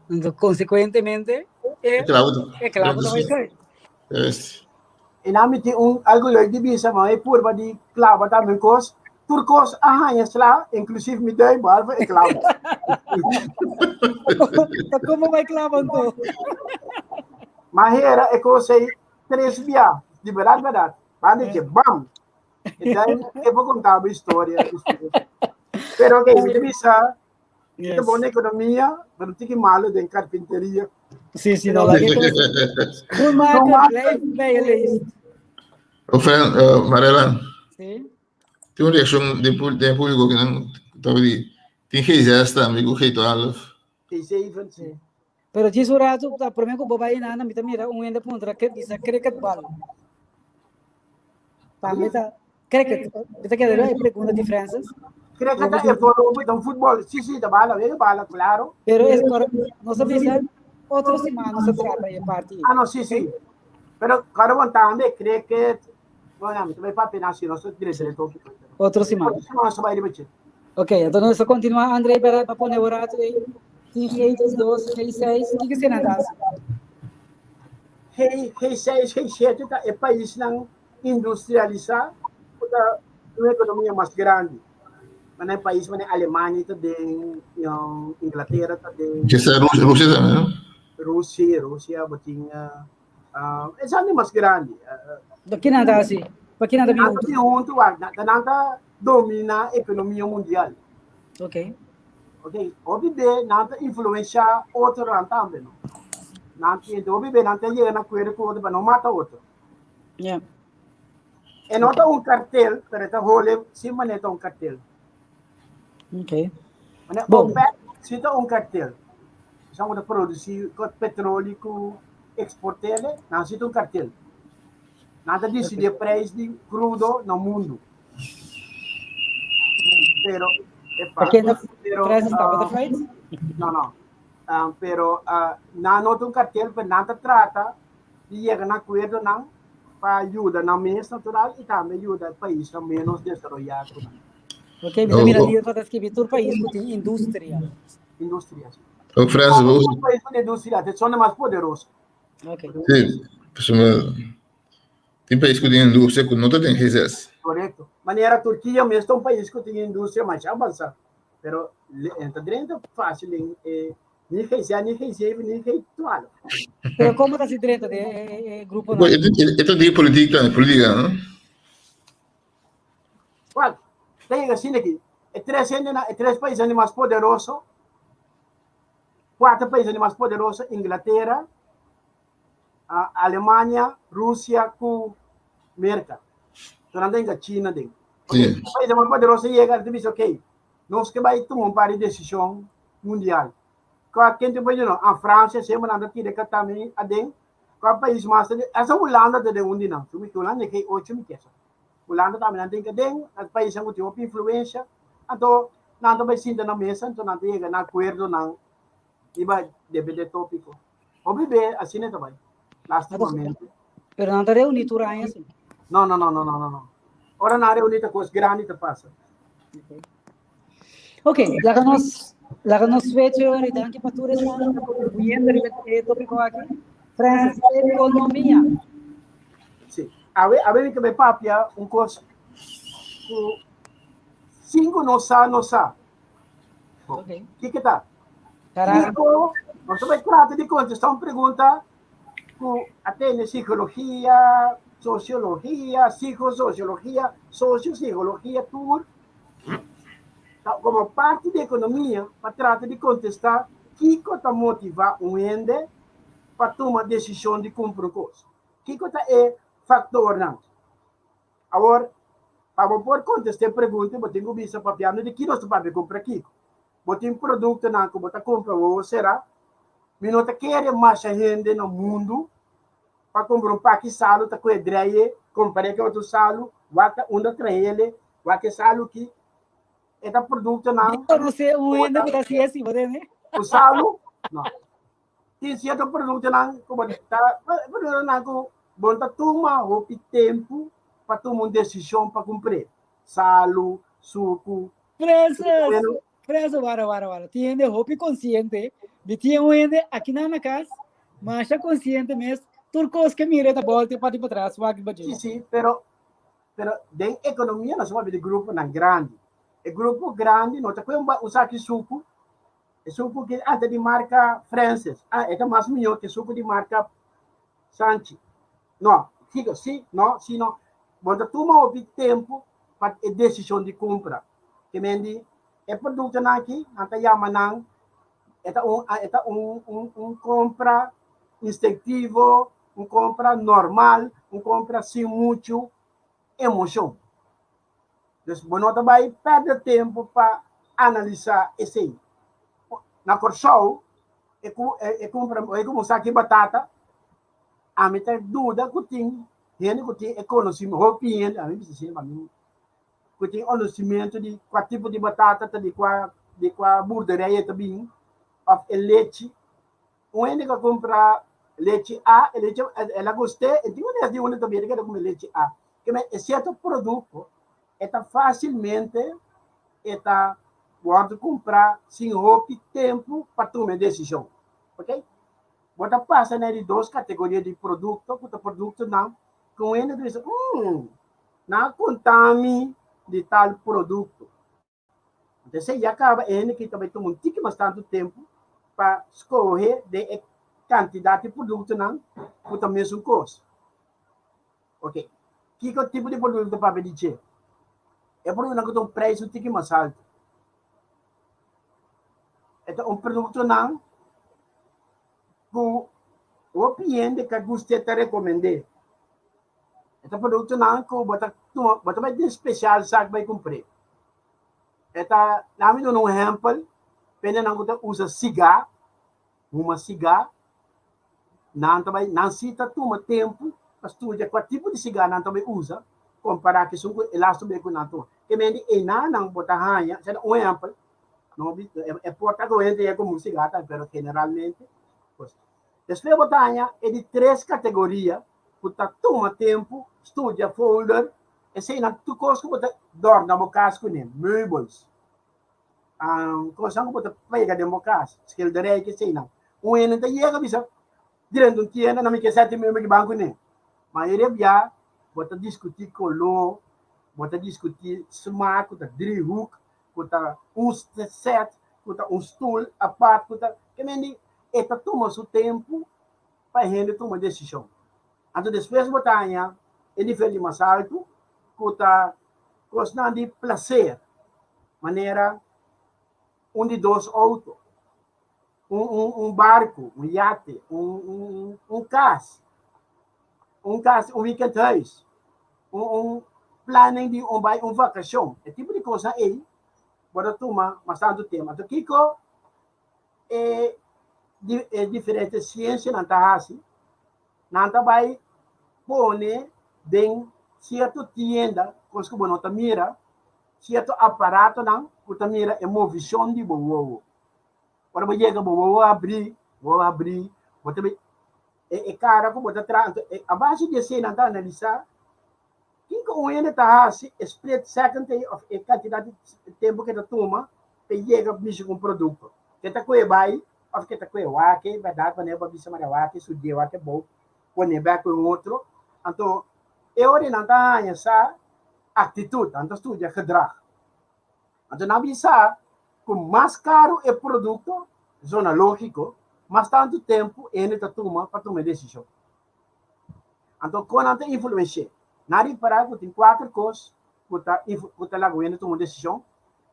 Anto konsekuentemente e E klabo, e klabo ta bai schuin. Yes. E nan mi tin un algo leuk di bisa, ma e purba di klaba tambe un kos. Tur kos a haña sla, inklusief mi duim, behalve e klaba. Ta komo bai klaba anto? Ma hera e kos ei tres bia, di bèrdat bèrdat. Banda dje bam! E duim ke por konta bo historia. Pero oke, mi ta bisa, Mi ta bon na ekonomia, pero un tiki malo den karpinteria. Sí, sí, no, laat ik Schoenmaker, blijf bij je leest. Ofren, Marela, Sí. tin un reakshon den den públiko ku nan ta di tin G6 tambe ku G12. G7, sí. Pero djis un ratu, ta promé ku bo bai nana, mi ta mira un hende puntra, ke bisa cricketbal. Pa mi ta cricket, mi ta keda e pregunta di Francis. Cricket ta e voorloper dan voetbal. Sí, sí, ta bala, wega bala, claro. Pero es cor, nos a bisa otro siman nos a trata e parti. Ah, no, sí, sí. Pero claro, bon tambe cricket, bueno, mi ta bai papia na si nos ta dire dire tópico. Otro siman. Otro siman nos ta bai riba dje. Ok, entonces nos ta continua, André, para pa pone un rato ei. Tin G2, G6, kiko esei nan ta hasi? G, G6, G7 ta e paisnan industrialisá ku ta un ekonomia mas grandi. Manera e pais manera Alemania ta den, Inglatera ta den. Kisa Rusia tambe, no? Rusia, Rusia, bo tin Esnan mas grandi. Pa kinan ta hasi? Pa kinan ta bin huntu? Nan ta bin huntu, wak. Nan ta domina ekonomia mundial. Ok. Ok, hopi be nan ta influensha otronan tambe, no? Nan tin, hopi be nan ta yega na akuerdo ku otro pa no mata otro. Yeah. E no ta un kartel, pero e ta hole sin manera ta un kartel. Ok. Mane Bon. OPEC si ta un kartel. Esun ku ta produsí petroli ku eksport'é, nan si ta un kartel. Nan ta disidí e preis di krudo na mundu. Pero, epa, Pa ken ta pero, preis ta ah, butterflies? no, no. Ah, pero ah, nan no ta un kartel, pero nan ta trata di yega na akuerdonan pa yuda nan mes natural i tambe yuda paisnan ménos desaroyá ku nan. Ok, mi ta mira Dilfa ta skibi tur pais ku tin industria. Industria, si. Ook Francis, Tur bo- pais ku industria, te son de mas poderoso. Ok. Sí, pasobra tin pais ku tin industria ku no ta den G6. Korekto. Manera Turkia mes ta un pais ku tin industria masha avansá, pero le- ta drenta fácil den e ni G6, ni G7, ni G12. Pero komo ta si drenta den e gruponan? Bo, e ta di politika, politika, no? Wak, ta yega asina aki, e tres hendenan, e tres paisnan di mas poderoso, kuater paisnan di mas poderoso, Inglatera, Alemania, Rusia ku Merka. So nan ta hinka China den. Ok, Sí. e paisnan mas poderoso yega, ta bisa, ok, nos ke bai tuma un par di desishon mundial. Kua ken tin pais no? Ah, Fransia semper nan ta tira e tambe aden. Kua pais mas ta den? Hasta Hulanda ta den un di nan. Su mi ke Hulanda e G8 mi kesa. Hulanda tambe nan tin kaden, nan paisnan ku tin hopi influensha, anto nan ta bai sinta na mesa, anto nan ta yega na akuerdonan riba depende topiko. Hopi be asina ta bai, lastimamente. Pero nan ta reuní tur aña si? No, no, no, no, no, no, no. Ora nan reuní ta kos grandi ta pasa. Ok, laga nos laga nos switch ora y danki pa tur esnan ku ta kontribuyendo riba e tópiko aki. Francis, ekonomia. Sí. Awe, awe mi ke bai papia un kos ku sin ku nos sa, nos sa. Ok. Kiko ta? Caramba. Kiko, nos ta bai trata di kontestá un pregunta ku a tene psikologia, sosiologia, psikososiologia, sosiopsikologia, tur ta komo parti di ekonomia pa trata di kontestá kiko ta motivá un hende pa tuma desishon di kumpra un kos. Kiko ta e faktornan? Awor, pa bo por kontestá e pregunta bo tin ku bisa papiando di ki nos ta papia kumpra kiko. Bo tin produktonan ku bo ta kumpra wowo será? Mi no ta kere masha hende na mundu pa kumpra un paki salu ta kue dreie, kompar'é ku otro salu, wak ta unda trahele, wak e salu ki e ta produktonan. Mi konosé un hende ku ta hasi esi, bo tende? Ku salu? No. Tin sierto produktonan ku bo ta, produktonan ku bo no ta tuma hopi tempu pa tuma un desishon pa kumpr'é. Salu, suku. Francis, Francis, wara, wara, wara. Tin hende hopi konsiente. Mi tin un hende aki nan na kas, masha konsiente mes. Tur kos ke mira ta bolta e parti patras, wak riba dje. Sí, sí, pero, pero den ekonomia nos papia di gruponan grandi. E grupo grandi no ta kue un saki suku, e suku ke anta di marka Francis, ah, e ta mas mihó ke suku di marka Sanchi. No, kiko, sí, no, sí, no. Bo ta tuma hopi tempu pa e desishon di kumpra. Ke men di e produktonan aki, nan ta yama nan, e ta un, e ta un, un, un kompra instintivo, un kompra normal, un kompra sin muchu emoshon. Dus bo no ta bai pèrdè tempu pa analisá esei. Na Kòrsou, e ku e kumpra e ku un saki batata, ami ta duda ku tin hende ku tin e konosimento, hopi hende, ami bisa asina pa mi, ku tin konosimento di kua tipo di batata ta di kua di kua burderij e ta bin, òf e lechi. Un hende ku a kumpra lechi A, e lechi el a gust'é, e tin un des di unda ta bin, e ta keda kume lechi A. Keme e sierto produkto e ta fásilmente e ta wòrdu kumprá sin hopi tempu pa tuma e desishon. Ok? Bo ta pasa na e di dos kategoria di produkto ku ta produktonan ku un hende ta bisa, hmm, nan a konta mi di tal produkto. Entonces ya kaba e hende ki ta bai tuma un tiki mas tantu tempu pa skohe den e kantidat di produktonan ku ta mesun kos. Ok, kiko tipo di produkto ta papia di dje? E produktonan ku ta un preis un tiki mas altu. E ta un produktonan ku hopi hende ka gust'é ta rekomend'é. E ta produktonan ku bo ta tuma, bo ta bai den spesial sak bai kumpr'é. E ta, laga mi duna un ehèmpel, pendenan ku ta usa sigá, huma sigá, nan ta bai, nan si ta tuma tempu pa studia kua tipo di sigá nan ta bai usa, kompará ku esun ku e lastu bai ku nan tuma. Ke men di einanan bo ta haña, esei ta un ehèmpel, no e por ta ku hende ya ku huma sigá tambe, pero generalmente, pues. Despues bo ta haña e di tres kategoria ku ta tuma tempu studia folder, eseinan tur kos ku bo ta dòrna bo kas kuné, meubels, kosnan ku bo ta pega den bo kas, skilderij eseinan. Un hende ta yega bisa drenta un tienda na mi ke sèti meubel ki ban kuné. Mayoria bia bo ta diskutí koló, bo ta diskutí smak ku ta driehoek, ku ta un sèt, ku ta un stul apart, ku ta, ke men di e ta tuma su tempu pa e hende tuma desishon. Anto despues bo ta haña e nivel di mas altu ku ta kosnan di plaser, manera un di dos outo, un un un barku, un yate, un un un kas, un kas, un weekendhuis, un un planning di un bai un vakashon. E tipo di kosnan ei bo ta tuma mas tantu tempu. Anto kiko e e diferente siensianan ta hasi? Nan ta bai pone den sierto tienda kos ku bo no ta mira, sierto aparatonan ku ta mira e movishon di bo wowo. Ora bo yega bo wowo abrí, wowo abrí, bo ta e e kara ku bo ta traha. Anto a base di esei nan ta analisá. Kiko un hende ta hasi e split second ei òf e kantidat di tempu ku e ta tuma pa e yega mishi ku un produkto? Ke ta kohe bai òf ke ta kohe wak e bèrdat manera bo a bisa manera wak e su die wak e bou pone bèk ku e otro. Anto e ora nan ta haña sa aktitut, nan ta studia gedrag. Anto nan bisa ku mas karu e produkto, zona lógiko, mas tantu tempu hende ta tuma pa tuma e desishon. Anto kon nan ta influensi'é? Nan ripará ku tin kuater kos ku ta ku ta laga hende tuma un desishon.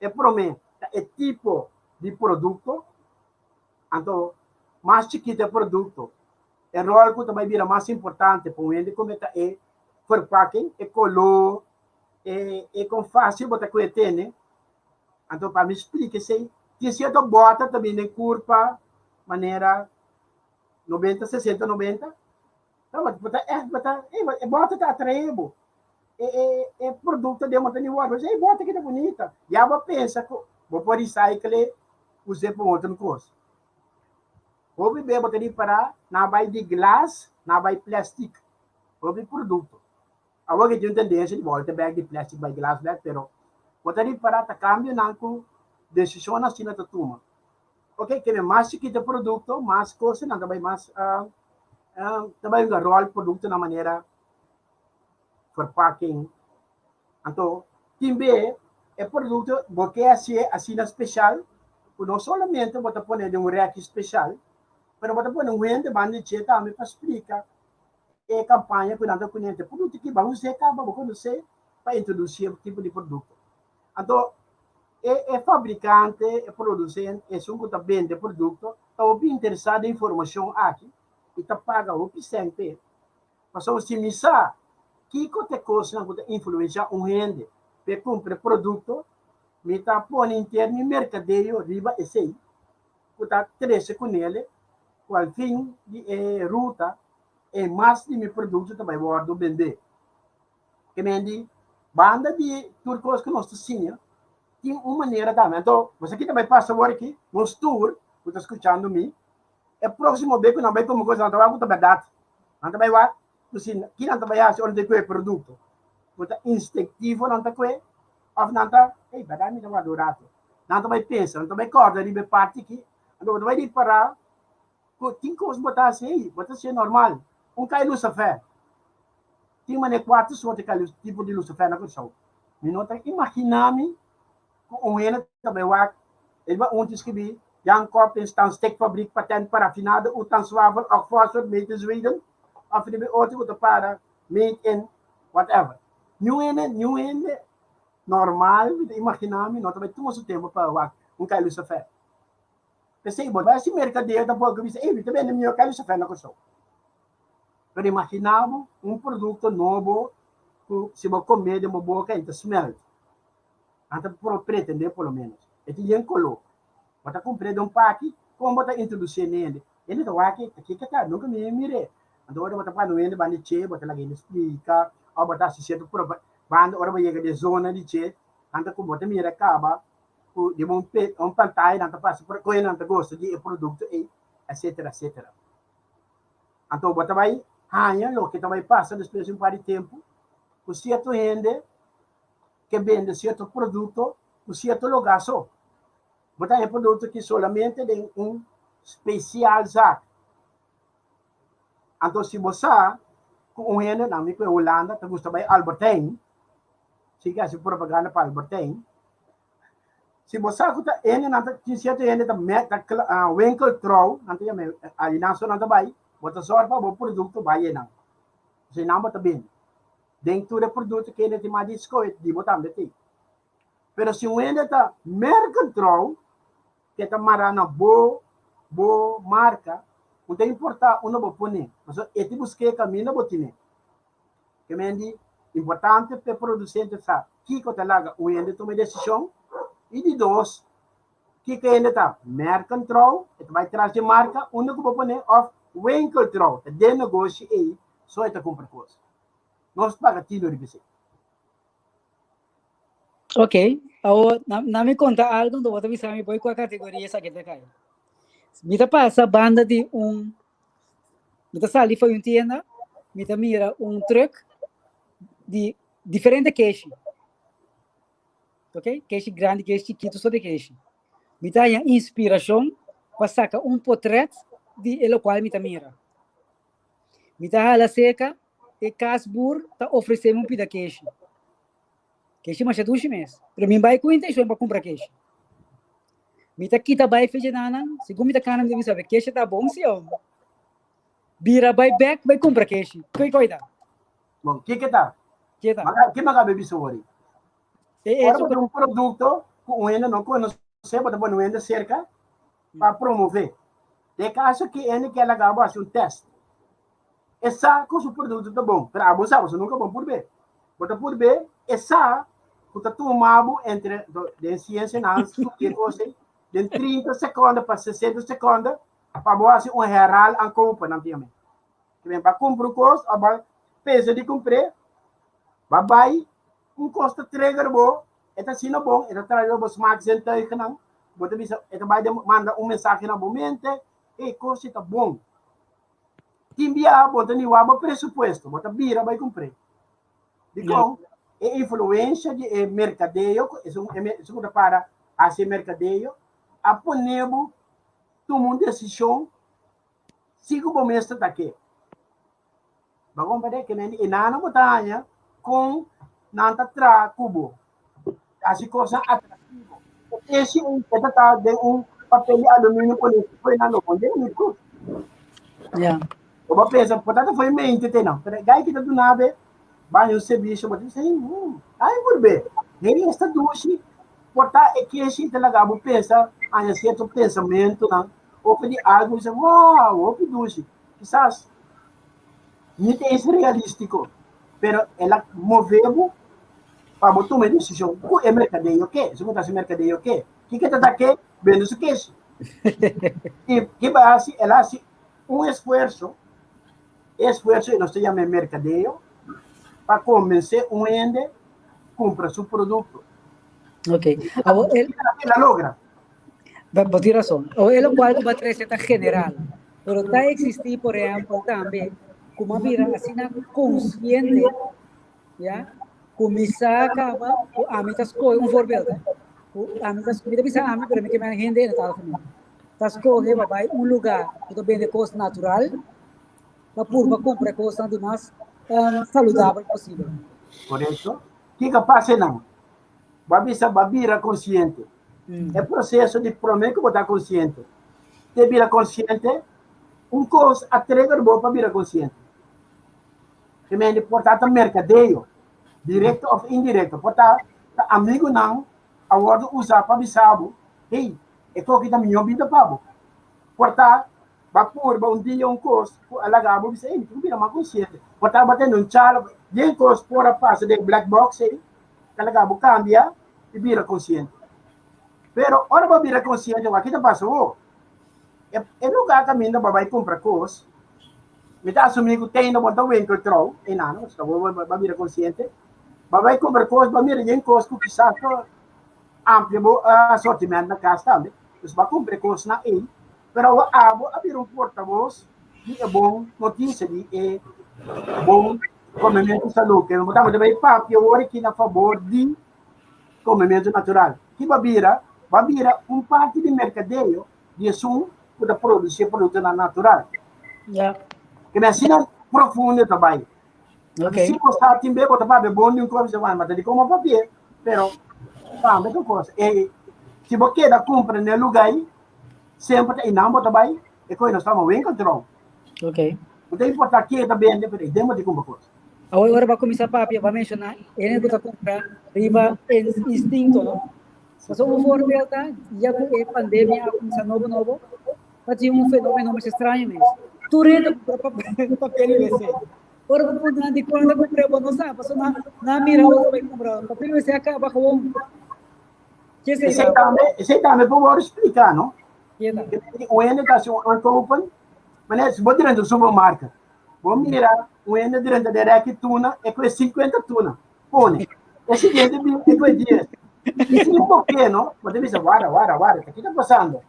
E promé ta e tipo di produkto. Anto mas chikitu e produkto, e ròl ku ta bai bira mas importante pa un hende kume ta e verpakking, e koló, e e kon fásil bo ta kue tene. Anto pa mi splika esei, tin sierto bòter ta bini den kurpa manera 90, 60, 90. No, bo ta echt, bo ta, e bòter ta atraé bo. E, e, e produkto den bo ta ni wòrdu. Bo e bòter ki ta bunita. Ya bo pensa ku bo por recycle us'é pa un otro kos. Hopi be bo ta ripará nan bai di glas, nan bai plastic. Hopi produkto. Awor ke tin un tendensia di bolta bek di plastic bai glas bek, pero bo ta ripará ta kambionan ku desishonnan asina ta tuma. Ok, kende mas chikito e produkto, mas kostonan ta bai mas ta bai hunga ròl produkto na manera verpakking. Anto tin be e produkto bo ke hasié asina speshal ku no solamente bo ta pone den un rèki speshal, pero bo ta pone un hende banda di dje tambe pa splika e kampaña ku nan ta kuné. Produkto ki bo us'é kaba bo konosé pa introdusí e tipo di produkto. Anto e e fabrikante, e producent, esun ku ta bende e produkto ta hopi interesá den informashon aki i ta paga hopi sèn p'e. Pasobra si mi sa kiko ta e kosnan ku ta influenshá un hende p'e kumpra e produkto, mi ta pone henter mi merkadeo riba esei ku ta trese kunele ku al fin di e ruta e mas di mi produkto ta bai wòrdu bendé. Ke men di, banda di tur kos ku nos ta siña, tin un manera tambe. Anto, bo sa ki ta bai pasa awor aki? Nos tur ku ta skuchando mi, e próksimo bes ku nan bai kome kos, nan ta wak ku ta bèrdat. Nan ta bai wak ku si ki nan ta bai hasi ora nan ta kue e produkto. Ku ta instintivo nan ta kue òf nan ta, ey, bèrdat mi ta warda un ratu. Nan ta bai pensa, nan ta bai kòrda riba e parti aki. Anto bo ta bai ripará ku tin kos bo ta hasi, ey, bo ta hasié normal. Un kai lusafè. Tin manera kuater sorte ka tipo di lucifer na Kòrsou. Mi no ta imaginá mi ku un hende ta bai wak riba un ta skibí Jan Koppens Tandsteekfabriek Patent Parafinade Utan Zwavel of Fosfor Made in Zweden òf riba e otro ku ta para Made in whatever. Niun hende, niun hende normal mi ta imaginá mi no ta bai tuma su tempu pa wak un kai lucifer. P'esei bo bai hasi merkadeo tampoko bisa, ey mi ta bende mihó kai lucifer na Kòrsou. Pero imaginá bo un produkto nobo ku si bo kom'é den bo boka e ta smelt. Nan ta pretendé por lo ménos. E tin yen koló. Bo ta kumpr'é den un paki, kon bo ta introdusié n'e hende? Hende ta wak e, ta kiko ta? Nunka mi a mir'é. Anto ora bo ta pone un hende banda di dje, bo ta laga hende splika òf bo ta hasi sierto proba banda ora bo yega den e zona di dje, nan ta ku bo ta mira kaba ku riba un un pantaya nan ta pasa por kon nan ta gosta di e produkto ei, etsetera, etsetera. Anto bo ta bai haña loke ta bai pasa despues di un par di tempu ku sierto hende ke bende sierto produkto ku sierto lugá so. Bo ta haña produkto ki solamente den un spesial zak. Anto si bo sa ku un hende, nan mi ku e Hulanda, ta gusta bai Albert Heijn, si ke hasi propaganda pa Albert Heijn, Si bo sa ku ta hende nan ta tin sierto hende ta me ta winkel trouw nan ta yama ayi nan so nan ta bai bo ta sòru pa bo produkto bai einan pasobra einan bo ta bende den tur e produkto ku hende tin mas di skohe di bo tambe tin pero si un hende ta merken trouw ke ta mara na bo bo marka no ta importa unda bo pone pasobra e ta busk'é kaminda bo tine. Ke men di importante p'e producente sa kiko ta laga un hende tuma e desishon i di dos kiko e hende ta merkentrouw, e ta bai tras di e marka unda ku bo pone òf winkeltrouw, ta den negoshi ei so e ta kumpra kos. Nos paga tino riba esei. Ok, awor na, na mi konta algo, bo ta bisa mi boy kua kategoria esaki ta kai. Mi ta pasa banda di un Mi ta sali for un tienda, mi ta mira un truck di Diferente keshi. Ok? Keshi grandi, keshi chikitu, so de keshi. Mi ta haña inspirashon pa saka un potret di e lokual mi ta mira. Mi ta hala seka e kasboer ta ofresé mi un pida keshi. Keshi masha dushi mes, pero mi bai ku intenshon pa kumpra keshi. Mi ta kita bai fecha nanan, segun mi ta kana mi ta bisa, keshi ta bon si o? Bira bai bek bai kumpra keshi. Koi koi ta? Bon, kiko ta? Ke ta? Ke maka bebi sowori? E Ora hecho bo un produkto ku un hende no konosé, bo ta pone un hende serka pa promové. Den kaso ki hende ke laga bo hasi un tèst. E sa ku su produkto ta bon, pero abo sa, boso nunka bon purb'é. Bo ta purb'é, e sa ku ta tuma bo entre, den siensia nan studia e kos ei, den 30 sekonde pa 60 sekonde pa bo hasi un herhaal aankoop, nan ta yam'é. Ke men ba kumpra un kos òf ba pensa di kumpr'é, ba bai un kos ta trigger bo, e ta asina bon, e ta trae bo smaakzintuigennan, bo ta bisa, e ta bai manda un mensahe na bo mente, e kos ei ta bon. Tin biaha bo ta niwa bo presupuesto, bo ta bira bai kumpr'é. Dikon? E influensha di e merkadeo, esun ku ta para hasi e merkadeo, a pone bo tuma un desishon si ku bo mes ta ta ke. Bo a komprendé? Ke men e nana bo ta haña kon nan ta traha ku bo, hasi kosnan atraktivo. Esi un ke ta ta den un papel di aluminio pone foi nan lo pone mi ku. Ja. Bo ba pensa, por tanto foi mente te nan. Pero gai ki ta duna be, ba un servicio, bo ta bisa, ai por be. Hei esta dushi, por ta e keshi ta laga bo pensa, haña cierto pensamentonan, of di algo, bisa, wow, hopi dushi. Kisas ni ta es realístico, pero el a move bo pa bo tuma e decision ku e mercadeo ke. Su ta hasi mercadeo ke. Kiko ta ta ke? Bende su keshi. I ke ba hasi? El a hasi un esfuerso, e esfuerso e nos ta yama e mercadeo, pa konvensé un hende kumpra su produkto. Ok. Awor, el, El a logra. Bo tin rason. O e lokual ku bo a trese ta general. Pero ta eksistí, por ehèmpel, tambe ku bo a bira asina konsiente, ya, ku mi sa kaba ku ami ta skohe, un voorbeeld, eh, ku ami ta, mi ta bisa ami, pero mi ke men hende en het algemeen, ta skohe pa bai un lugá ku ta bende kos natural, pa purba kumpra e kosnan di mas saludabel posibel. Korekto. Kiko pasa nan? Bo a bisa bo a bira konsiente. E proseso di promé ku bo ta konsiente te bira konsiente, un kos a trigger bo pa bira konsiente. Gemeente por ta ta merkadeo, direkto òf indirekto, por ta ta amigunan a wòrdu usá pa bisa bo, hey, e koki ta mihó bida pa bo. Por ta bo a purba un dia un kos ku a laga bo bisa, hey, mi tin ku bira mas konsiente. Por ta bo a tende un charla, den kos por a pasa den black box ei, ta laga bo kambia i bira konsiente. Pero ora bo bira konsiente, wak ta pasa bo? E, e lugá kaminda bo bai kumpra kos, mi ta asumí ku tende bo ta winkel trou, einan, pasobra bo bo bo bira konsiente, bo bai kumpra kos, bo mira yen kos ku kisas ta amplia bo asortiment na kas tambe. Dus bo a kumpra e kosnan ei, pero awor abo a bira un portavoz di e bon notisia, di e bon komementu salú. Ke bo tabata bai papia awor aki na fabor di komementu natural. Ki bo a bira? Bo a bira un parti di merkadeo di esun ku ta produsí e produktonan natural. Ja. Ke men asina profundo ta bai. Okay. Si bo sa tin be bo ta papia bon di un kos, bisa, "Wan, ma ta di komo papia," pero tambe ta un kos. E, si bo keda kumpra na e lugá ei, semper ta einan bo ta bai, e koe nos ta mo winkel trou. Okay. No ta importa ken ta bende, pero ei den bo tin kumpra kos. Awor ora bo a kuminsá papia, bo a menshoná hende ku ta kumpra riba instinto, no? Pasobra un voorbeeld ta, ya ku e pandemia a kuminsá nobo nobo, ta tin un fenomeno masha straño mes. Tur hende ta kumpra papel di wc. Ora bo puntra nan dikon nan ta kumpra, bo no sa, pasobra nan a mira otro bai kumpra. Papel di wc a kaba gewoon. Ke esei Esei ta? tambe, esei tambe por wòrdu spliká, no? Ke ta? Un hende ta hasi un aankopen, manera si bo drenta un supermarket, Bo mira un hende drenta den rèki tuna, e kue 50 tuna. Pone. E siguiente bin, e kue 10. I sin por ke, no? Bo ta bisa, wara, wara, wara, ki ta pasando?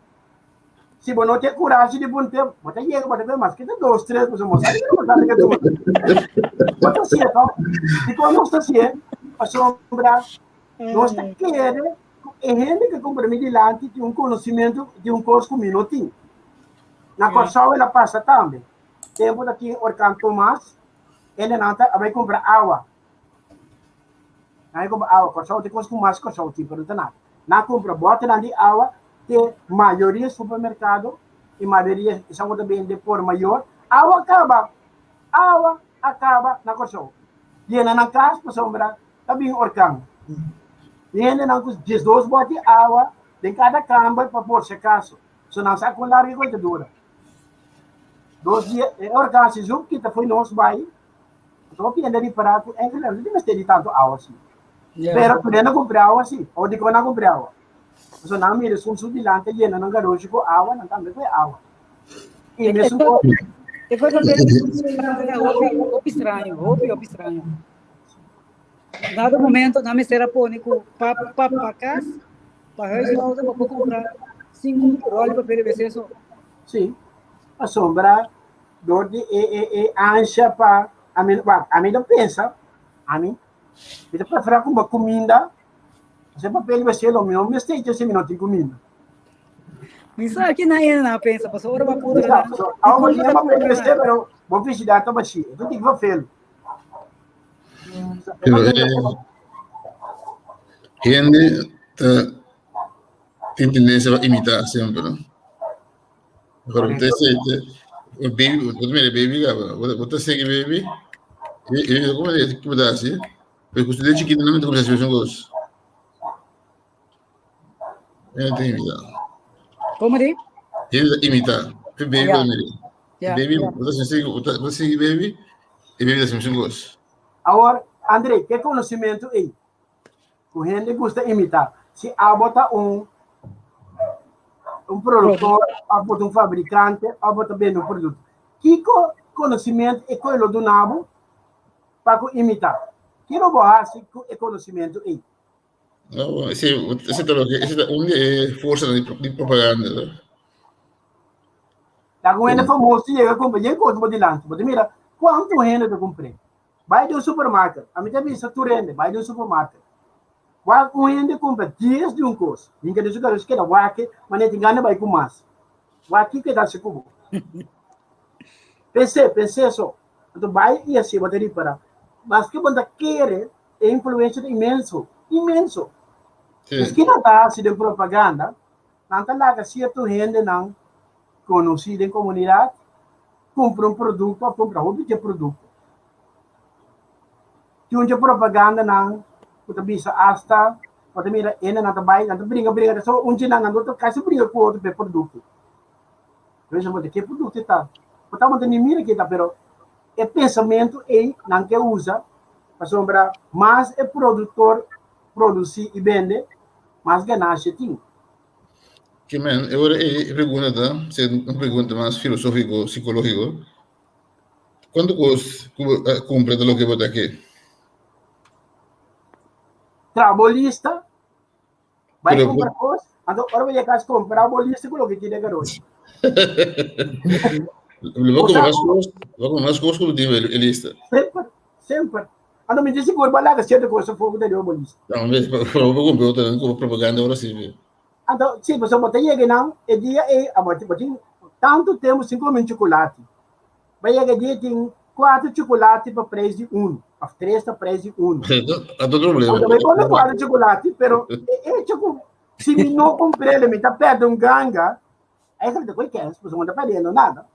Si bo no tin kurashi di puntra, bo ta yega, bo ta keda mas ke ta dos, tres, pasobra bo sabi ku bo sabi ke dura. Bo ta hasié tòg? Dikon nos ta hasié? Pasobra nos ta kere ku e hende ku kumpra mi dilanti tin un konosimentu di un kos ku mi no tin. Na Kòrsou el a pasa tambe. Tempu ta tin orkan Tomas, hendenan ta a bai kumpra awa. Nan a kumpra awa. Kòrsou tin kos ku mas Kòrsou tin, pero no ta nada. Nan a kumpra bòtenan di awa te mayoria supermerkado i mayoria esan ku ta bende por mayor. Awa a kaba! Awa a kaba na Kòrsou. Yena nan kas pasobra ta bin orkan. Tin hendenan ku 12 bòt di awa den kada kamber pa por si akaso. So nan sa kon largu e kos ta dura. Dos dia e orkan si zup kita fo'i nos bai. Anto hopi hende a ripará ku eigenlijk no tin mester di tantu awa si. Pero tur hende a kumpra awa si. Ora dikon nan a kumpra awa? Pasobra nan a mira esun su dilanti a yena nan garoshi ku awa, nan tambe ku e awa. I mesun kos. E kos ta hopi, hopi straño, hopi, hopi straño. Dado momento nan mester a pone ku pa pa pa kas, pa huishouden pa por kumpra sinku ròl di papel di wc so. Si, pasobra Dor di e e e ansha pa ami wak ami ta pensa ami mi ta prefera kumpra kuminda pasobra papel di wc lo mi no mester echa si mi no tin kuminda. Mi sa ki nan hende nan a pensa pasobra ora bo a puntra nan So awo bo tin papel di wc pero bo felicidad ta bashi e ta tin verveel. Pero e hende ta tin tendencia pa imita semper no. Mejor bo ta e baby, bo ta mira baby kaba, bo ta sigui baby, e e como e kico ta haci, pero cu su den chikito nan ta cuminsa haci mesun cos. E ta imita. Como di? E ta imita. E baby bo ta mira. E baby bo ta sigui, bo ta sigui baby, e baby ta haci mesun cos. Awor, André, ke conocimento ei ku hende gusta imitá. Si abo ta un un produktor òf bo ta un fabrikante òf bo ta bende un produkto, kiko konosimentu e koe lo duna bo pa ku imitá? Kiko bo hasi ku e konosimentu ei? No, ese, ese ta loke, ese ta un di e forsanan di, di propaganda, no? Ta ku hende famoso yega kumpra, yega kos bo dilanti, bo ta mira kuantu hende ta kumpr'é. Bai den un supermarket. Ami ta bisa tur hende, bai den un supermarket. Wak un hende kumpra dies di un kos. Hinka den su kabes keda wak e, ma ne tin gana bai ku mas. Wak kiko e ta hasi ku bo. Pens'é, pens'é so. Anto bai i hasié, bo ta ripará. Maske bo no ta kere, e influensia ta inmenso, inmenso. Esaki nan ta hasi den propaganda, nan ta laga sierto hendenan konosí den komunidat kumpra un produkto òf kumpra hopi dje produkto. Tin un dje propagandanan ku ta bisa asta bo ta mira hendenan ta bai nan ta bringa bringa ta so un dje nan nan ta kasi bringa ku otro pa e produkto. Bo bisa bo ta ke produkto e ta? Bo tabata ni mira ke ta pero e pensamentu ei nan ke usa pasobra mas e produktor produsí i bende mas ganashi e tin. Ke men, e ora ei e pregunta ta ser un pregunta mas filosófiko, sikológiko. Kuantu kos ku bo a kumpra ta loke bo ta ke? Traha bo lista, bai kumpra kos, anto ora bo yega kas kompra bo lista ku loke tin den garoshi. Lo bo kumpra mas kos, bo kumpra mas kos ku lo tin e lista. Semper, semper. Anto mi ta sigur bo a laga sierto kos afó ku ta riba bo lista. No, pero bo kumpra otro, nan kumpra propaganda ora si. Anto, si, pasobra bo ta yega einan, e dia ei, abo bo tin tantu tempu sin come un chocolati. Bo yega e dia tin cuatro chocolati pa prijs di uno, of tres pa prijs di uno. Anto problema. Anto bo come cuatro chocolati, pero e hecho cu si mi no comprele mi ta perde un ganga, eigenlijk ta koe kens, pasobra bo no ta perdiendo nada.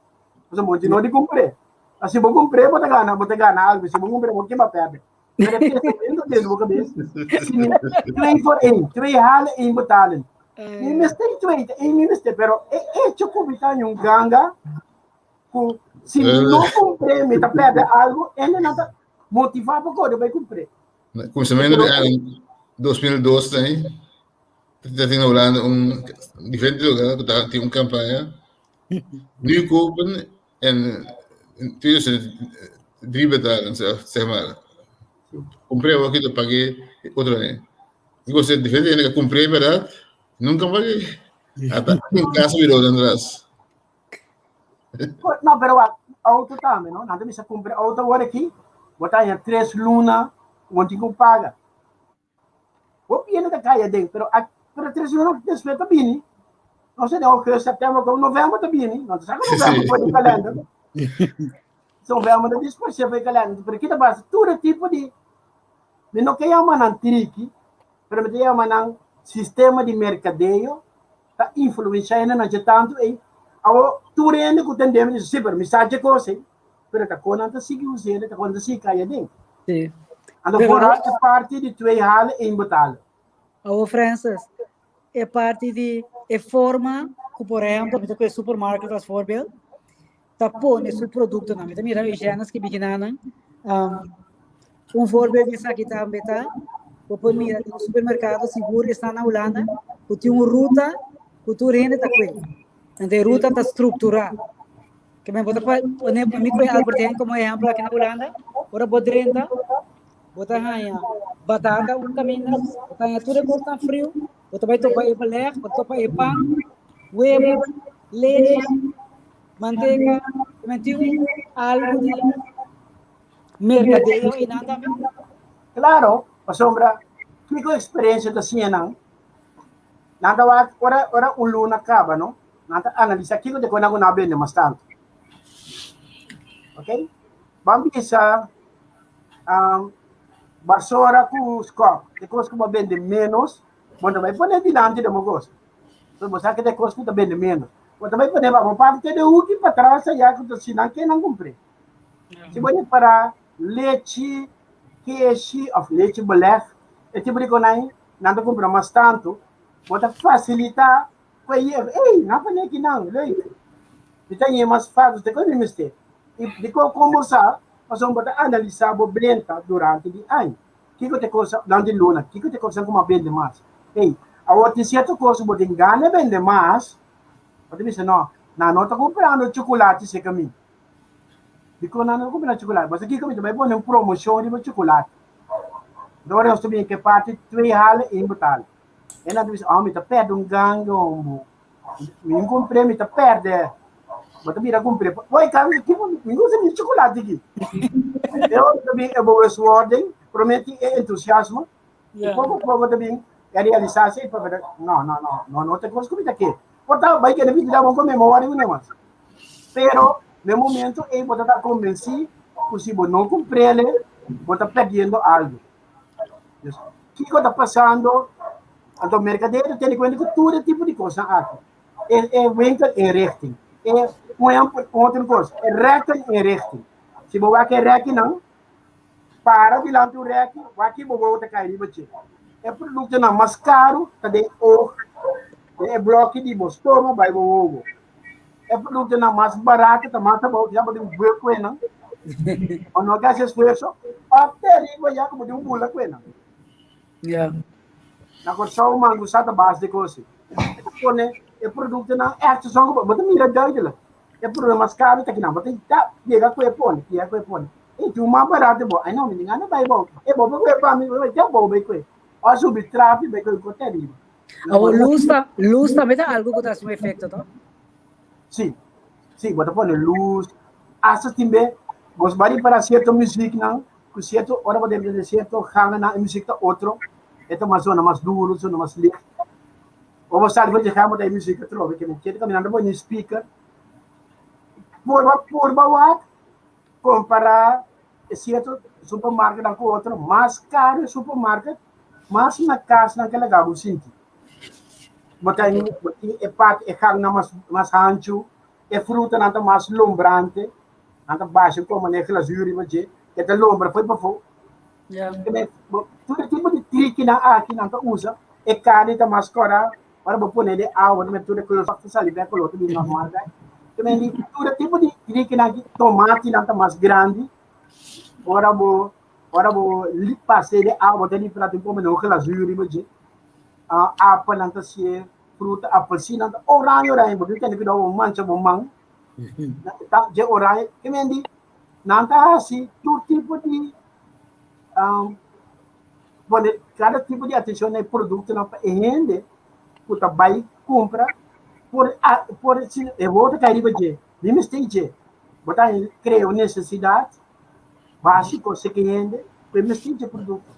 Pasobra bo no di compr'e. Ma si bo compr'e bo ta gana, bo ta gana algo, si bo compr'e bo kiba perde. Pero e pensamento den bo cabeza, si mi twee voor één, twee halen, één betalen. Mi mester twee, ta één mi mester, pero e hecho cu mi ta haña un ganga, cu si mi no compr'e mi ta perde algo, ende nan ta motiva pa kore bai compr'e. Cuminsamentu di aña 2002 ta ahí, ta tin na Hulanda un diferente lugar cu ta tin un campaña, nu kopen en 2003 betalen, zeg maar. Compré awor aki ta pagué otro aña. Digo, se diferente hende ka compré, verdad? Nunca pagué. Ata in casa biro andras. No, pero wak, auto tambe, no? Nan ta bisa kumpra auto awor aki, bo ta haña tres luna, bo tin ku paga. Bo biene ta kai aden, pero a, pero tres luna despues ta bini. No sé, den augustus, september, oktober, november ta bini. No ta saka november for di kalender. November ta disparse for di kalender. Pero kita pasa? Tur e tipo di, mi no ke yama nan triki, pero mi ta yama nan sistema di merkadeo ta influensia hende nan dje tantu ei. Awor, tur hende ku tende mi dice, si, pero mi sa dje kos ei. Pero ta kon nan ta sigui us'é, ta kon nan ta sigui kai aden. Sí. Anto Pero vooral e parti di twee halen één betalen. Awor Francis, e parti di e forma ku por ehempel mi ta kohe supermarket als voorbeeld, ta pone su produktonan. Mi ta mira Eugène skibi kinanan. Um, un voorbeeld di esaki tambe ta, bo por mira den un supermerkado, sigur esnan na Hulanda, ku tin un ruta ku tur hende ta kohe. Anto e ruta ta strukturá. Ke men bo ta pone mi kohe Albert Heijn komo ehempel aki na Hulanda, ora bo drenta, bo ta haña batata un kaminda, bo ta haña tur e kosnan friu, bo ta bai topa e beleg, bo ta topa e pan, webu, lechi, manteka, ke men tin un algu di merkadeo einan tambe. Klaro, pasobra kiko eksperensia ta siña nan? Nan ta wak ora ora un luna kaba no, nan ta analisa kiko ta kona ku nan a bende mas tantu. Ok? Ban bisa um, basora ku skòp, e kos ku bo bende ménos, bo ta bai pone dilanti den bo kos. So bo sa ke ta e kos ku ta bende ménos. Bo ta bai pone pa bo parti te den huki patras ayá ku ta si nan ke nan kumpr'é. Si bo repará lechi, keshi òf lechi beleg, e tipo di konai nan ta kumpra mas tantu, bo ta fasilitá ku e yega, ey, nan pone aki nan, leuk. Mi ta ñe mas fásil, te kon mi mester. I dikon kon bo sa? Pasobra bo ta analisá bo benta durante di aña. Kiko ta e kos, durante di luna, kiko ta e kosnan ku bo a bende mas? Ey, awor tin sierto kos ku bo tin gana bende mas, bo ta bisa, no, nan no ta kumprando chukulati serka mi. Dikon nan no ta kumprando chukulati? Pasobra kiko mi ta bai pone un promoshon riba chukulati. Dor nos ta bin ke parti twee halen één betalen. E nan ta bisa, oh, mi ta perde un ganga, hombo. Mi no compré, mi ta perde. Bo ta bira compré. Oi, Carlos, ki mi gusta mi chocolate aki. Eu ta bin e bewustwording, prometi e entusiasmo. E poco poco ta bin e realisatie pa no, no, no, no, no te kos ku mi ta ke. Por ta bai kere bida bon come mo wari mas. Pero no momento ei bo ta ta convencí ku si bo no comprele, bo ta perdiendo algo. Dus, kiko ta pasando? Anto mercadeo tene cuenta ku tur e tipo di kosnan aki. E, e winkel inrichting. E, un ehempel, otro kos, e rekken inrichting. Si bo wak e rekkinan, para dilanti un rekki, wak ki bo wowo ta kai riba dje. E produktonan mas karu ta den oog, den e blokki di bo stoma bai bo wowo. E produktonan mas barato ta mas abou, ya bo tin buek ku enan. Bo no ke hasi esfuerso, òf te riba ya ku bo tin un bula ku enan. Yeah. Na Kòrsou mango sa ta bas di kos. E ta pone e produktonan ègt son ku bo ta mira duidelijk. E produkto mas karu ta kinan. Bo ta ta yega ku e pone, yega ku e pone. E tin un mas barato bo. Ai no, mi tin gana bai bo. E bo por kue pa mi, bo bai te bo bai kue. Òf subi trapi bai kue ku te riba. Awor lus ta, lus tambe ta algu ku ta hasi un efekto to? Si, si, bo ta pone lus. Asta tin be, bo bai ripará sierto muzieknan ku sierto ora bo debe den sierto ganganan e muziek ta otro, e ta mas zona mas duro, zona mas licht. Ora bo sali for di gang bo ta e muziek atrobe, ke men kere kaminando bo ni speaker. Purba purba wak kompará e sierto supermarketnan ku otro, mas karu e supermarket, mas na kasnan ke laga bo sinti. Bo ta bo tin e parti e gangnan mas mas hanchu, e frutanan ta mas lombrante. Nan ta basha komo ne glazuur riba dje, e ta lombra foi pafó. Tur e tipo di trikinan aki nan ta usa, e karni ta mas kòrá, ora bo pone den awa tambe tur e koló ta sali bèk, koló ta bira normal bèk. Tambe di tur e tipo di trikinan aki, tomatinan ta mas grandi, ora bo ora bo pas'é den awa ta lipra tin komo un glazuur riba dje. Apelnan ta sier, fruta, apelsinnan ta oranje oranje, bo tin tene kuidou bo mancha bo man. Ta dje oranje ke men di nan ta hasi tur tipo di um, pone kada tipo di atenshon na e produktonan pa e hende ku ta bai kumpra por a por si e bo ta kai riba dje, mi mester dje. Bo ta krea un nesesidat básiko si ke hende ku e mester dje produkto.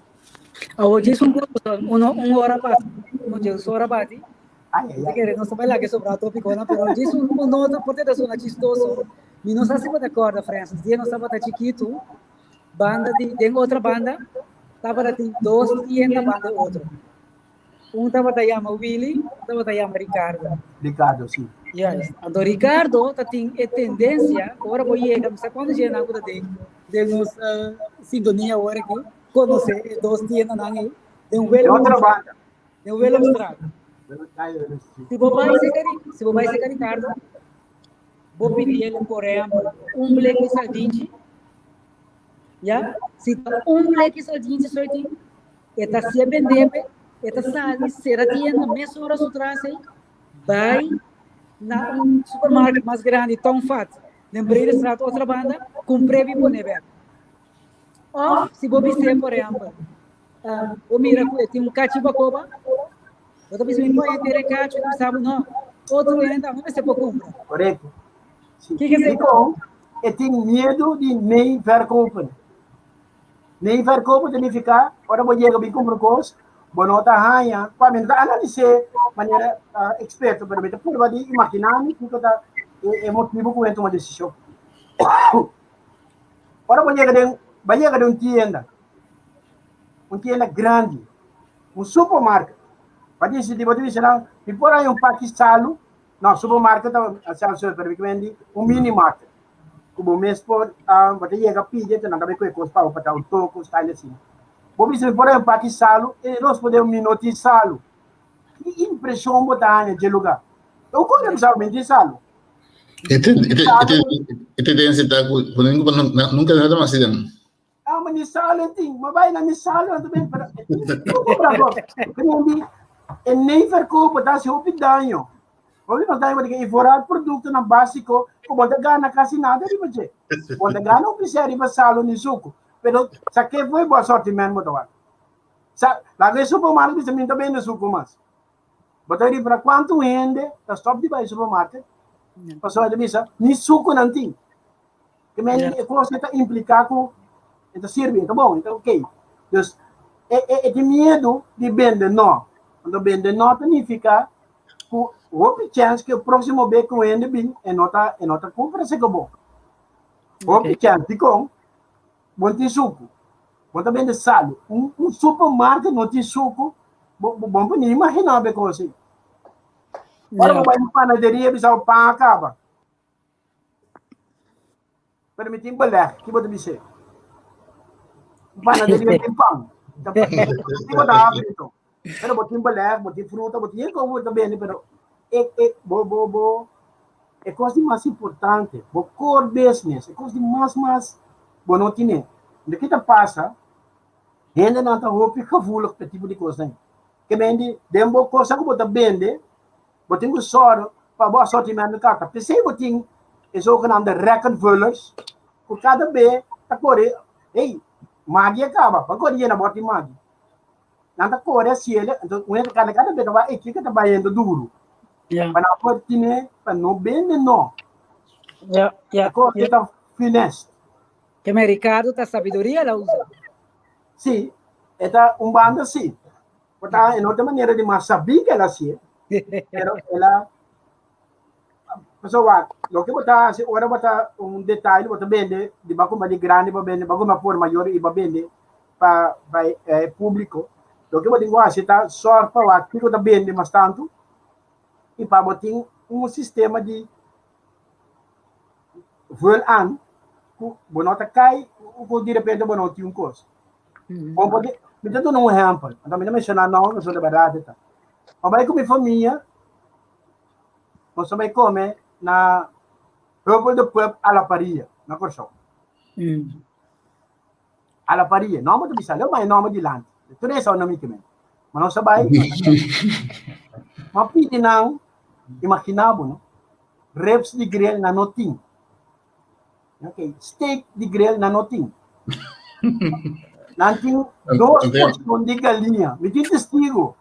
Awor djis un cosa, uno un ora pasa, un dje ora bati. Ai, ai, Si ai. kere nos ta bai laga sobra tópikonan, pero djis un un nota por ta sona chistoso. Mi no sa si bo ta kòrda, Francis, dia nos tabata chikitu, banda di den otra banda tabata tin dos tienda banda e otro. Un tabata yama Willy, un tabata yama Ricardo. Ricardo, sí. Juist. Anto Ricardo ta tin e tendencia, ora bo yega, mi sa cuando dje nan ku ta den den nos uh, sintonia awor aki, conoce e dos tiendanan ei, den De otra Willemstraat. banda. Den Willemstraat. Si bo bai seca, si bo bai seca Ricardo, bo pidi ele, por ehempel, un bleki sardinchi, ya? Si ta un bleki sardinchi so e tin, E ta hacié bendebe, e ta sali cera tienda mesora su tras ei, bai na un supermarket mas grandi, Town Fat, den Bredestraat otra banda, cumpr'é bi pone bek. Of si bo bis'é, por ehempel, bo mira cu e tin un cachi bacoba, bo ta bisa mi pon henter e cacho, e ta bisa bo no, otro hende tambe mester por cumpra. Correcto. Sí. Kiko esei ta? Dicon e tin miedo di nee verkopen. Nee verkopen ta nifiká ora bo yega bin kumpra un kos, bo no ta haña, pa mi no ta analis'é manera eksperto, pero mi ta purba di imaginá mi kiko ta e motibu ku mi tuma desishon. Ora bo yega den, bo yega den un tienda, un tienda grandi, un supermarket, bo disidí, bo ta bisa nan, mi por haña un paki salu, no, supermarket ta sèlf-serve, pero mi ke mendi un mini market. ku bo mes por bo ta yega pidi enton nan ta bai kohe kos pa bo pa ta un toko style asina. Bo bisa mi por ehempel paki salu e rosponde mi no tin salu. Ki impreshon bo ta haña dje luga? Eu kore bisa mi tin salu. E tendensia ta ku nunka nan ta mas den. Ah, ma ni salu e tin. Ma bai na ni salu nan ta bin pero e tin kumpra kos. Kundi e nee verkoop ta hasi hopi daño. Hopi mas daño pasobra e vooral produktonan básiko ku bo ta gana kasi nada riba dje. Bo ta gana un pisé riba salu ni suku. Pero sa ke foi bo asortiment bo ta wak. Sa laga e supermarket bisa mi no ta bende suku mas. Bo ta ripara kuantu hende ta stòp di bai supermarket pasobra e ta bisa ni suku nan tin. Ke men e kos ta impliká ku e ta sirbi, e ta bon, e ta ok. Dus e e e tin miedu di bende no. Anto bende no ta nifiká ku hopi chèns ku e próksimo bes ku hende bin e no ta e no ta kumpra esei ku bo. Hopi chèns. Dikon? Bo no tin suku. Bo ta bende salu. Un un supermarket no tin suku, bo bo bo no por ni imaginá bo e kos ei. Ora bo bai na panaderia bisa bo pan a kaba. Pero mi tin beleg, ki bo ta bis'é? Un panaderia tin pan. Ki bo ta habri enton? Pero bo tin beleg, bo tin fruta, bo tin e kos bo ta bende, pero e e bo bo bo e kos di mas importante, bo core business, e kos di mas mas bo no tine. Enton ki ta pasa? Hendenan ta hopi gevoelig pa e tipo di kosnan. Ke bende den bo kosa ku bo ta bende, Bo tin ku sòru pa bo asortimento kaka. P'esei bo tin e zogenaamde rekkenvullers ku kada be ta kore, hey, magi a kaba, ban kore yena bòt di magi. Nan ta kore hasiel, enton un hende kada kada be ta wak e kiko ta bayendo duru. Pa nan por tine, pa no bende no. E kos ei ta finesse. Ke men Ricardo ta sabiduria la usa. Sí, e ta un banda sí. Por ta en otra manera di mas sabí que el hacía, pero el a pasobra wak, loke bo ta hasi ora bo ta un detail bo ta bende di bo a kumpra di grandi bo bende bo a kumpra por mayor i bo bende pa pa e públiko, loke bo tin ku hasi ta sòrg pa wak kiko ta bende mas tantu i pa bo tin un sistema di vul aan ku bo no ta kai ku di repente bo no tin un kos. Bo por di, mi ta duna un ehèmpel, anto mi ta menshoná nòmber pasobra di bèrdat e ta. Mi bai ku mi famia, nos a bai kome na Heuvel de Pub a la Parilla, na Kòrsou. A la Parilla, nòmber ta bisa leu, ma e nòmber dilanti. Tur esei no mi ke men. Ma nos a bai, m'a pidi nan, imaginá bo no, ribs di grill nan no tin. Ok, steak di grill nan no tin. Nan tin dos porcion di galiña. Mi tin testigo.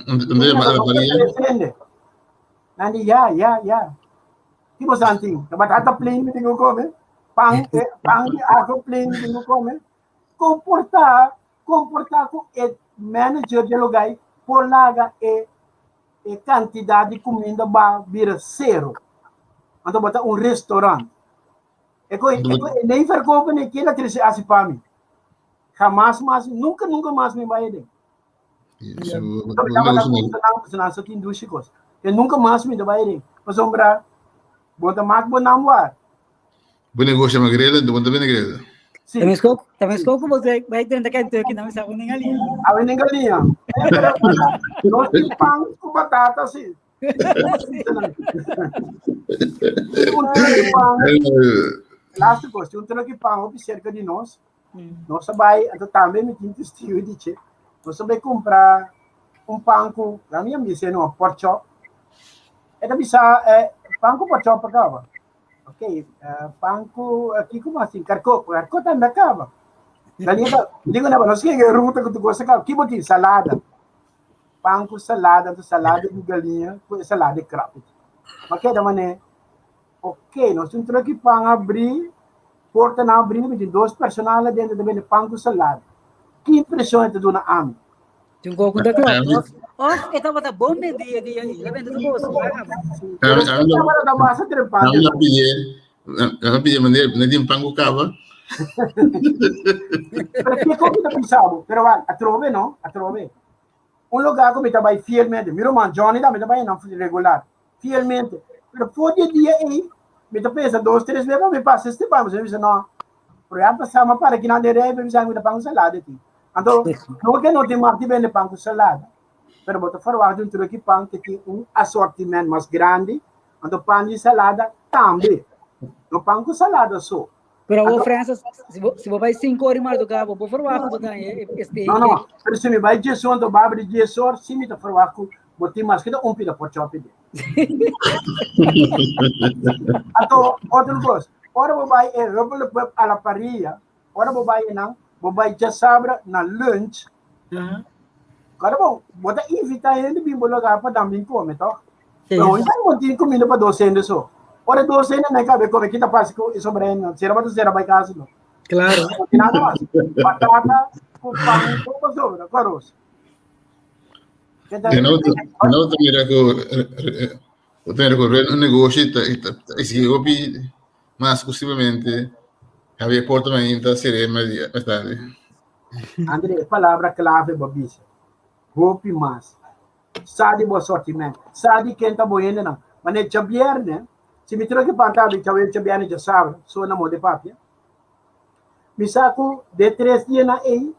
Unda a la parilla? Nan di, ya, ya, ya. Ki bo san tin? Ta batata plain mi tin ku kome? Pan, eh, pan di ajo plain mi tin ku kome? Komportá, komportá ku e manager di e lugar por laga e e kantidat di kuminda ba bira sero. Anto bo ta un restaurant. E ko e ko e lei verkopen e kila trese asi pa mi. Jamás mas, nunca nunca mas mi bai den. Nan so tin dushi kos. E nunca mas mi ta bai den. Pasobra bo ta mak bo nam war. Bo negosio ma greda, bo ta bende greda. Sí. También escoco, también escoco, vos vai tenta Kentucky, não sabe nem galinha. Awe nem galinha. Nos tin pan ku batata, sí. Un truck pan. Laatste kos, un truck pan hopi cerca di nos. Nos a bai, anto tambe mi tin testigo di che. Nos a bai kumpra un pan ku, la mi a bisa no, pork chop. E ta bisa, eh, pan ku pork chop a kaba. Ok, pan ku, kiko mas tin? Karko, karko tambe a kaba. Galinha ta, digo na, nos kere ruta ku tur kos a kaba. Ki bo tin? Salada. Pan ku salada, anto salada di galiña ku e salada di krap. Ma keda manera, ok, nos tin truck di pan abrí, portanan abrí, mi tin dos personal adentro ta bende pan ku salada. Ki impreshon e ta duna ami? Tin koko ta klop. Of, of e tabata bon bendí e dia ei. El a bende tur kos. Pero e tabata basta trepante. Ami a pidi, ami a pidi manera, no tin pan ku kaba. Pero kiko mi ta bisa bo? Pero wak, atrobe no, atrobe. Un lugar ku mi ta bai fielmente. Mi ruman Johnny tambe ta bai einan regular, fielmente. Pero for di e dia ei, mi ta pensa dos, tres bes pa mi pasa este pan. Mi bisa no, pero ya pasa, mi a para kinan den rei, mi bisa mi ta pan ku salada aki. Anto, no ke no tin mag di bende pan ku salada, pero bo ta ferwagt di un truki pan ku tin un asortiment mas grandi, anto pan di salada tambe. No pan ku salada so. Pero awor, Francis, si bo, si bo bai 5 ora di madrugada, bo por verwacht ku bo ta este. No, no, pero si mi bai 10 or, anto bo abri 10 or, si mi ta verwacht ku bo tin mas ke ta un pida pork chop di. Anto, otro kos, ora bo bai e Huppelepup a la parrilla, ora bo bai einan, bo bai djasabra na lunch, Kada bo, bo ta invita hende bin bo lugar pa nan bin come, toch? Pero hoy bo tin comida pa dos hende so. Ora dos hende nan cabe come, kita pasa cu e sobra hende nan? Sera bo ta sera bai casa no. Claro. No tin nada mas. Batata cu pan cu sobra, cu arroz. E no ta mira cu bo ta mira cu un negoshi ta exigi hopi mas cu simplemente habia porta mainta sera mas tarde. André, e palabra clave bo bisa. Hopi mas. Sa di bo asortiment. Sa di ken ta bo hendenan. Manera djabierne, si mi troke pan ta abri djawe djabierne djasabra, so na moda e papia. Mi sa ku de tres dianan ei,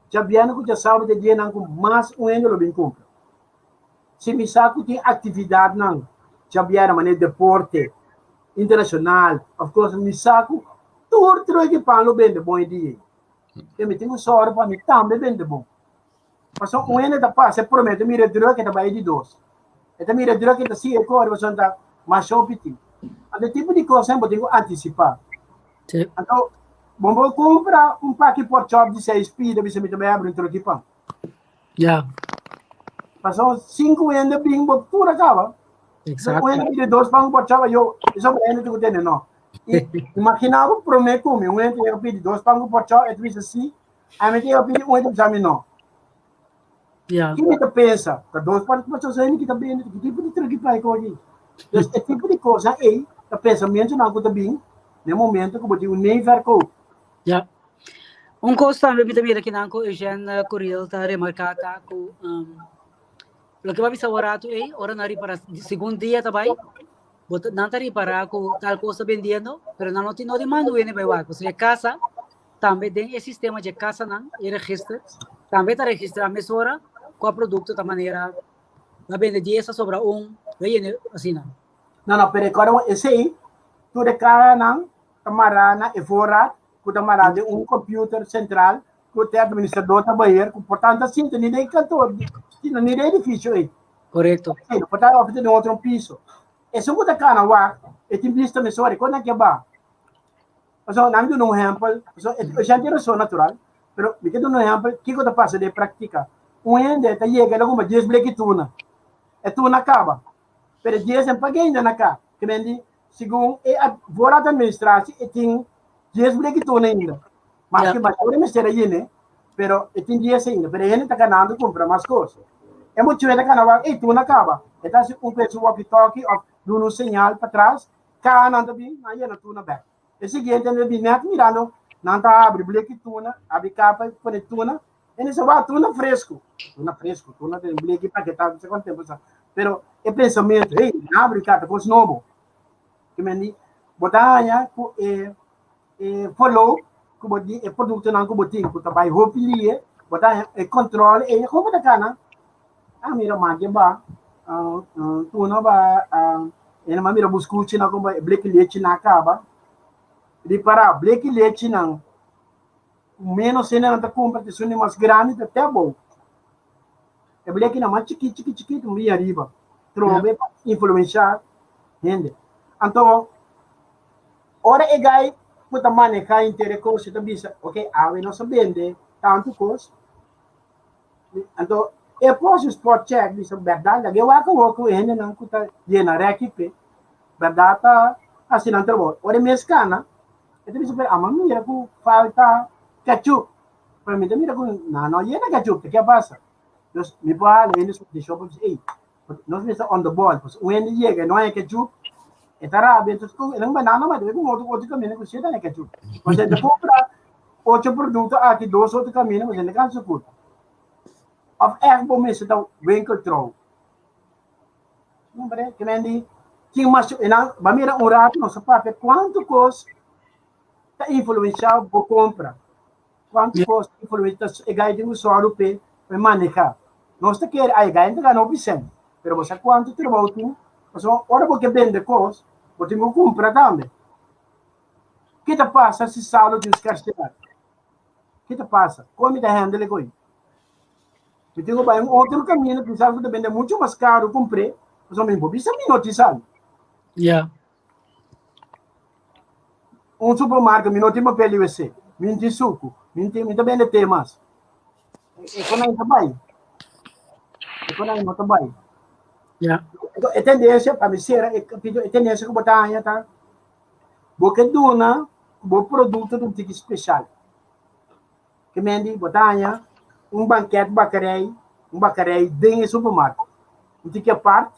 djabierne ku djasabra ta e dianan ku mas un hende lo bin kumpra. Si mi sa ku tin aktividatnan djabierne manera deporte internashonal òf kos, mi sa ku tur troke pan lo bende bon e dia ei. E mi tin ku sòru pa mi tambe bende bon. Pasobra un hende ta pasa e promé, e ta mira e drùk, e ta bai e di dos. E ta mira e drùk, e ta sigui e kore, pasobra ta masha hopi tin. Anto e tipo di kosnan bo tin ku antisipá. Anto, bo por kumpra un paki pork chop di seis pida, bisa mi ta bai abri un truki pan. Pasobra sinku hende bin, bo tur a kaba. Un hende pidi dos pan ku pork chop, ayo, e sobra hende tin ku tene no. Imagina bo promé ku mi, un hende yega pidi dos pan ku pork chop, e ta bisa si, ami ta yega pidi un, e ta bisa mi no. Ki mi ta pensa? Ta dos pan ku pork chop sa hende ki ta bende, ki tipo di truki plai ku aki? Dus e tipo di kosnan ei ta pensamentunan ku ta bin na e momento ku bo tin un nee-verkoop. Ja. Un kos tambe mi ta mira kinan ku Eugène Curiel ta remarká ta ku um, loke bo a bisa awor ratu ei, ora nan ripará segun dia ta bai, bo ta, nan ta ripará ku tal kos ta bendiendo, pero nan no tin no tin manda wende bai wak. Pasobra e kasa tambe den e sistema dje kasanan, e register, tambe ta registrá mesora kua produkto ta manera ta bende dies a sobra un, ta yende asina. No, no, pero recorda esei, tur e kahanan ta mará na e voorraad, ku ta mará den un computer sentral, ku te administrador ta beheer, ku por tanto ta sinta ni den kantoor, sino ni den edifisio ei. Korekto. Sí, por tanto òf ta den otro piso. Esun ku ta kana wak, e tin bista mesora, kon nan ke ba? Pasobra nan duna un ehèmpel, pasobra e shèn tin rason natural, pero mi ke duna un ehèmpel kiko ta pasa den praktika. Un hende ta yega el a kumpra dies bleki tuna, e tuna kaba. Pero 10 en paga ainda na ka. Ke men di, segun e voorraad administratie, e tin 10 bleki tuna ainda. Mas ke mayor mester a yene, pero e tin 10 ainda. Pero e hende ta ganando kumpra mas kos. E muchacho ta gana wak, ey tuna kaba. E ta hasi un pes walkie-talkie of duna un señal patras, ka nan ta bin, nan yena tuna bek. E siguiente nan ta bin net mirando, nan ta habri bleki tuna, habri kapa pone tuna, E dice, Wak, tuna fresco. Tuna fresco, tuna den bleki paketá, no sé cuánto tempo sa. Pero e pensamiento, hey, abri kata, kos nobo. Ke men di, bo ta haña ku e e follow ku bo di e produktonan ku bo tin ku ta bai hopi lie, bo ta haña e control ei, kon bo ta kana? Ah, mira, maki ba, tuna ba, e nan mira buskuchinan kon e bleki lechinan a kaba. Ripará, bleki lechinan Menos hende nan ta kumpra te esun di mas grandi ta te abou. E blekinan mas chikit chikit chikit un bia riba. Trobe pa influenshá hende. Anto ora e gai ku ta manehá henter e kos e ta bisa ok awe nos a bende tantu kos. Anto e por su spot check bisa bèrdat lag'e wak awor ku e hendenan ku ta yena rèki p'e bèrdat ta hasi nan trabou. Ora e mes kana E ta bisa, pero amo a mira ku falta ketchup. Pero mi ta mira ku nan no yena ketchup, ta ke a pasa? Dus mi por hala hende su di shop bisa, ey, nos mester on the ball. Pues un hende yega e no haña ketchup, e ta rabia, entonces ku e nan banana ma ta ku otro otro kaminda ku si ta haña ketchup. Pues e ta kumpra ocho produkto aki, dos otro kaminda, pues e no kansa kulpa. Of ègt bo mester ta winkeltrouw. Hombre, ke men di, tin mas, e nan, ba mira un rato nos a papia kuantu kos ta influensiá bo kompra. Kuantu kos ta influensiá, e gai tin ku sòru p'e, pa e manehá. Nos ta kere, ai, e gai ta gana hopi sèn, pero bo sa kuantu trabou tin, pasobra ora bo ke bende kos, bo tin ku kumpra tambe. Ke ta pasa si salu tin skarsedat? Ke ta pasa? Kon mi ta handle e koi? Mi tin ku bai un otro kaminda, kisas ku ta bende muchu mas karu kumpr'é, pasobra mi por bisa mi no tin sal. Ya. Un supermarket mi no tin papel di wc, mi no tin suku, mi no tin, mi ta bende te mas. E konai ta bai. E konai no ta bai. Ya. Enton, e tendensia, pa mi sera e kapitulo, e tendensia ku bo ta haña ta, bo ke duna bo produkto ta un tiki speshal. Ke mendi bo ta haña un banket bakerij, un bakerij den e supermarkt. Un tiki apart,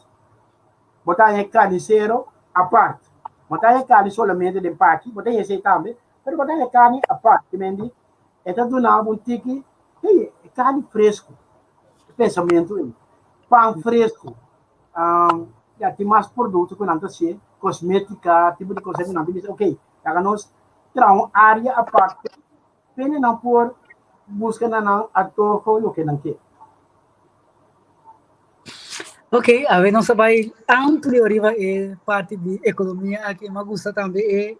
bo ta haña e karnisero apart. Bo ta haña e karni solamente den paki, bo ta haña esei tambe, pero bo ta haña e karni apart. Ke mendi e ta duna bo un tiki, hey, e karni fresku, e pensamentu ei. Pan fresku, ya tin mas produkto ku nan ta hasié, kosmetika, tipo di kos ku nan ta bisa, okay, laga nos traha un área aparte. Pende nan por buska na nan antoho loke nan ke. Ok, awe nos a bai amplio riba e parti di ekonomia aki. Mi a gusta tambe e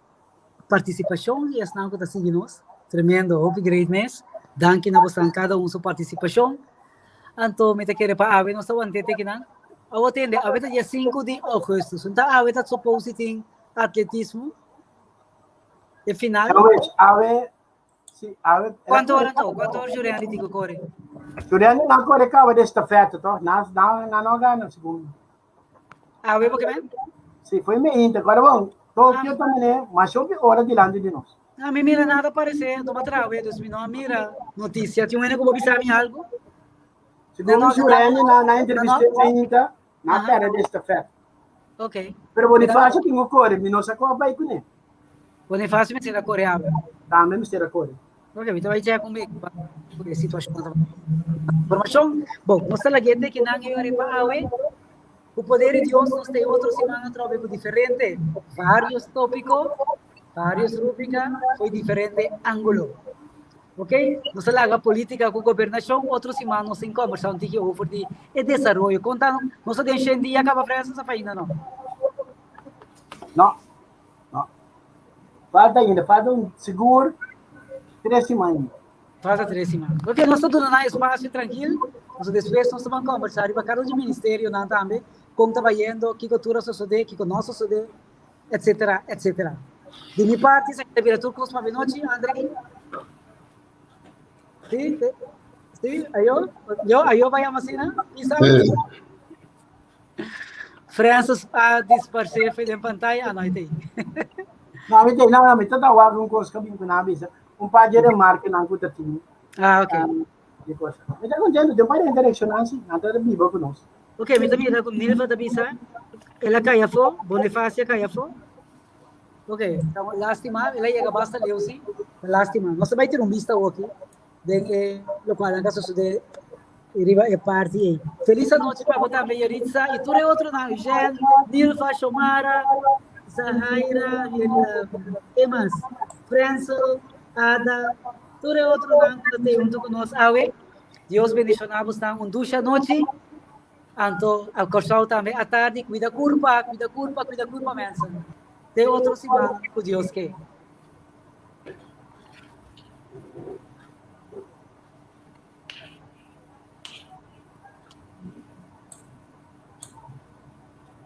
partisipashon di esnan ku ta sigui nos. Tremendo, hopi great mes. Danki na bosan kada un su partisipashon. Anto mi ta kere pa awe nos ta want'é te kinan. Awo tende, awe ta dia sinku di ougùstùs. Nta awe ta supose si tin atletismo? E final. Awe, awe, si, awe. Cuanto hora anto? Cuanto hora Jurendi tin ku kore? Jurendi nan kore kaba de estafeta toch? Na, na, na no gana segundo. Awe porque men? Si, foi me inta. Agora bom, Tokio ah. também, mas hopi hora dilante de nós. A mi mira nada parece, toma trawe, dus mi no mira noticia. Tin un ku bo bisa mi algo? Segundo Jurendi na na entrevista me inta, na perde de estafeta. Ok. Pero Bonifacio tin ku kore, mi no sa ku a bai kuné. Bonifacio mester a kore awe. Tambe mester a kore. Ok, mi ta bai check un bek pa e situashon ta. Informashon, bon, nos ta lag'é te kinan e ora pa awe. Ku poder di Dios nos ta e otro siman atrobe ku diferente varios tópiko, varios rúbrika fo'i diferente ángulo. Ok, nos ta laga polítika ku gobernashon, otro siman nos tin kòmbersá un tiki over di e desaroyo. Konta nos ta den shen dia kaba Francis of ainda no? No, no. Falta ainda, falta un sigur tres siman ainda. Falta tres siman. Ok, nos ta duna nan espasio trankil, pasobra despues nos ta ban kòmbersá riba kada un di ministerionan tambe, kon ta bayendo, kiko tur a sosodé, kiko no a sosodé. Etcetera, etcetera. Di mi parti esaki ta bira tur kos pa binochi, Andrei. Sí, sí, ayo, yo, ayo bai ama asina, Isa. Sí. Francis a disparsé fe den pantaya, ah no, ei ta ei. No, mi ta, no, mi ta ta wak un kos ku bin ku nan a bisa, un par di remarkenan ku ta tin. Ah, ok. Di kos. Mi ta kontentu, den un par di hende a reakshoná si, nan ta biba ku nos. Ok, mi ta mira ku Nilva ta bisa, el a kai afó, Bonifacio a kai afó. Ok, ta lástima, el a yega basta leu si, ta lástima. Nos ta bai tira un bista awoki den e lokualnan ku a sosodé riba e parti ei. Felis anochi pa bo tambe Yeritza i tur e otronan, Eugène, Nilva, Shomara, Zahaira, ke mas? Frensel, Ada, tur e otronan ku ta tei huntu ku nos awe. Dios bendishoná bosnan un dushi anochi. Anto a Kòrsou tambe atardi kuida kurpa, kuida kurpa, kuida kurpa mensen. Te otro siman ku Dios ke.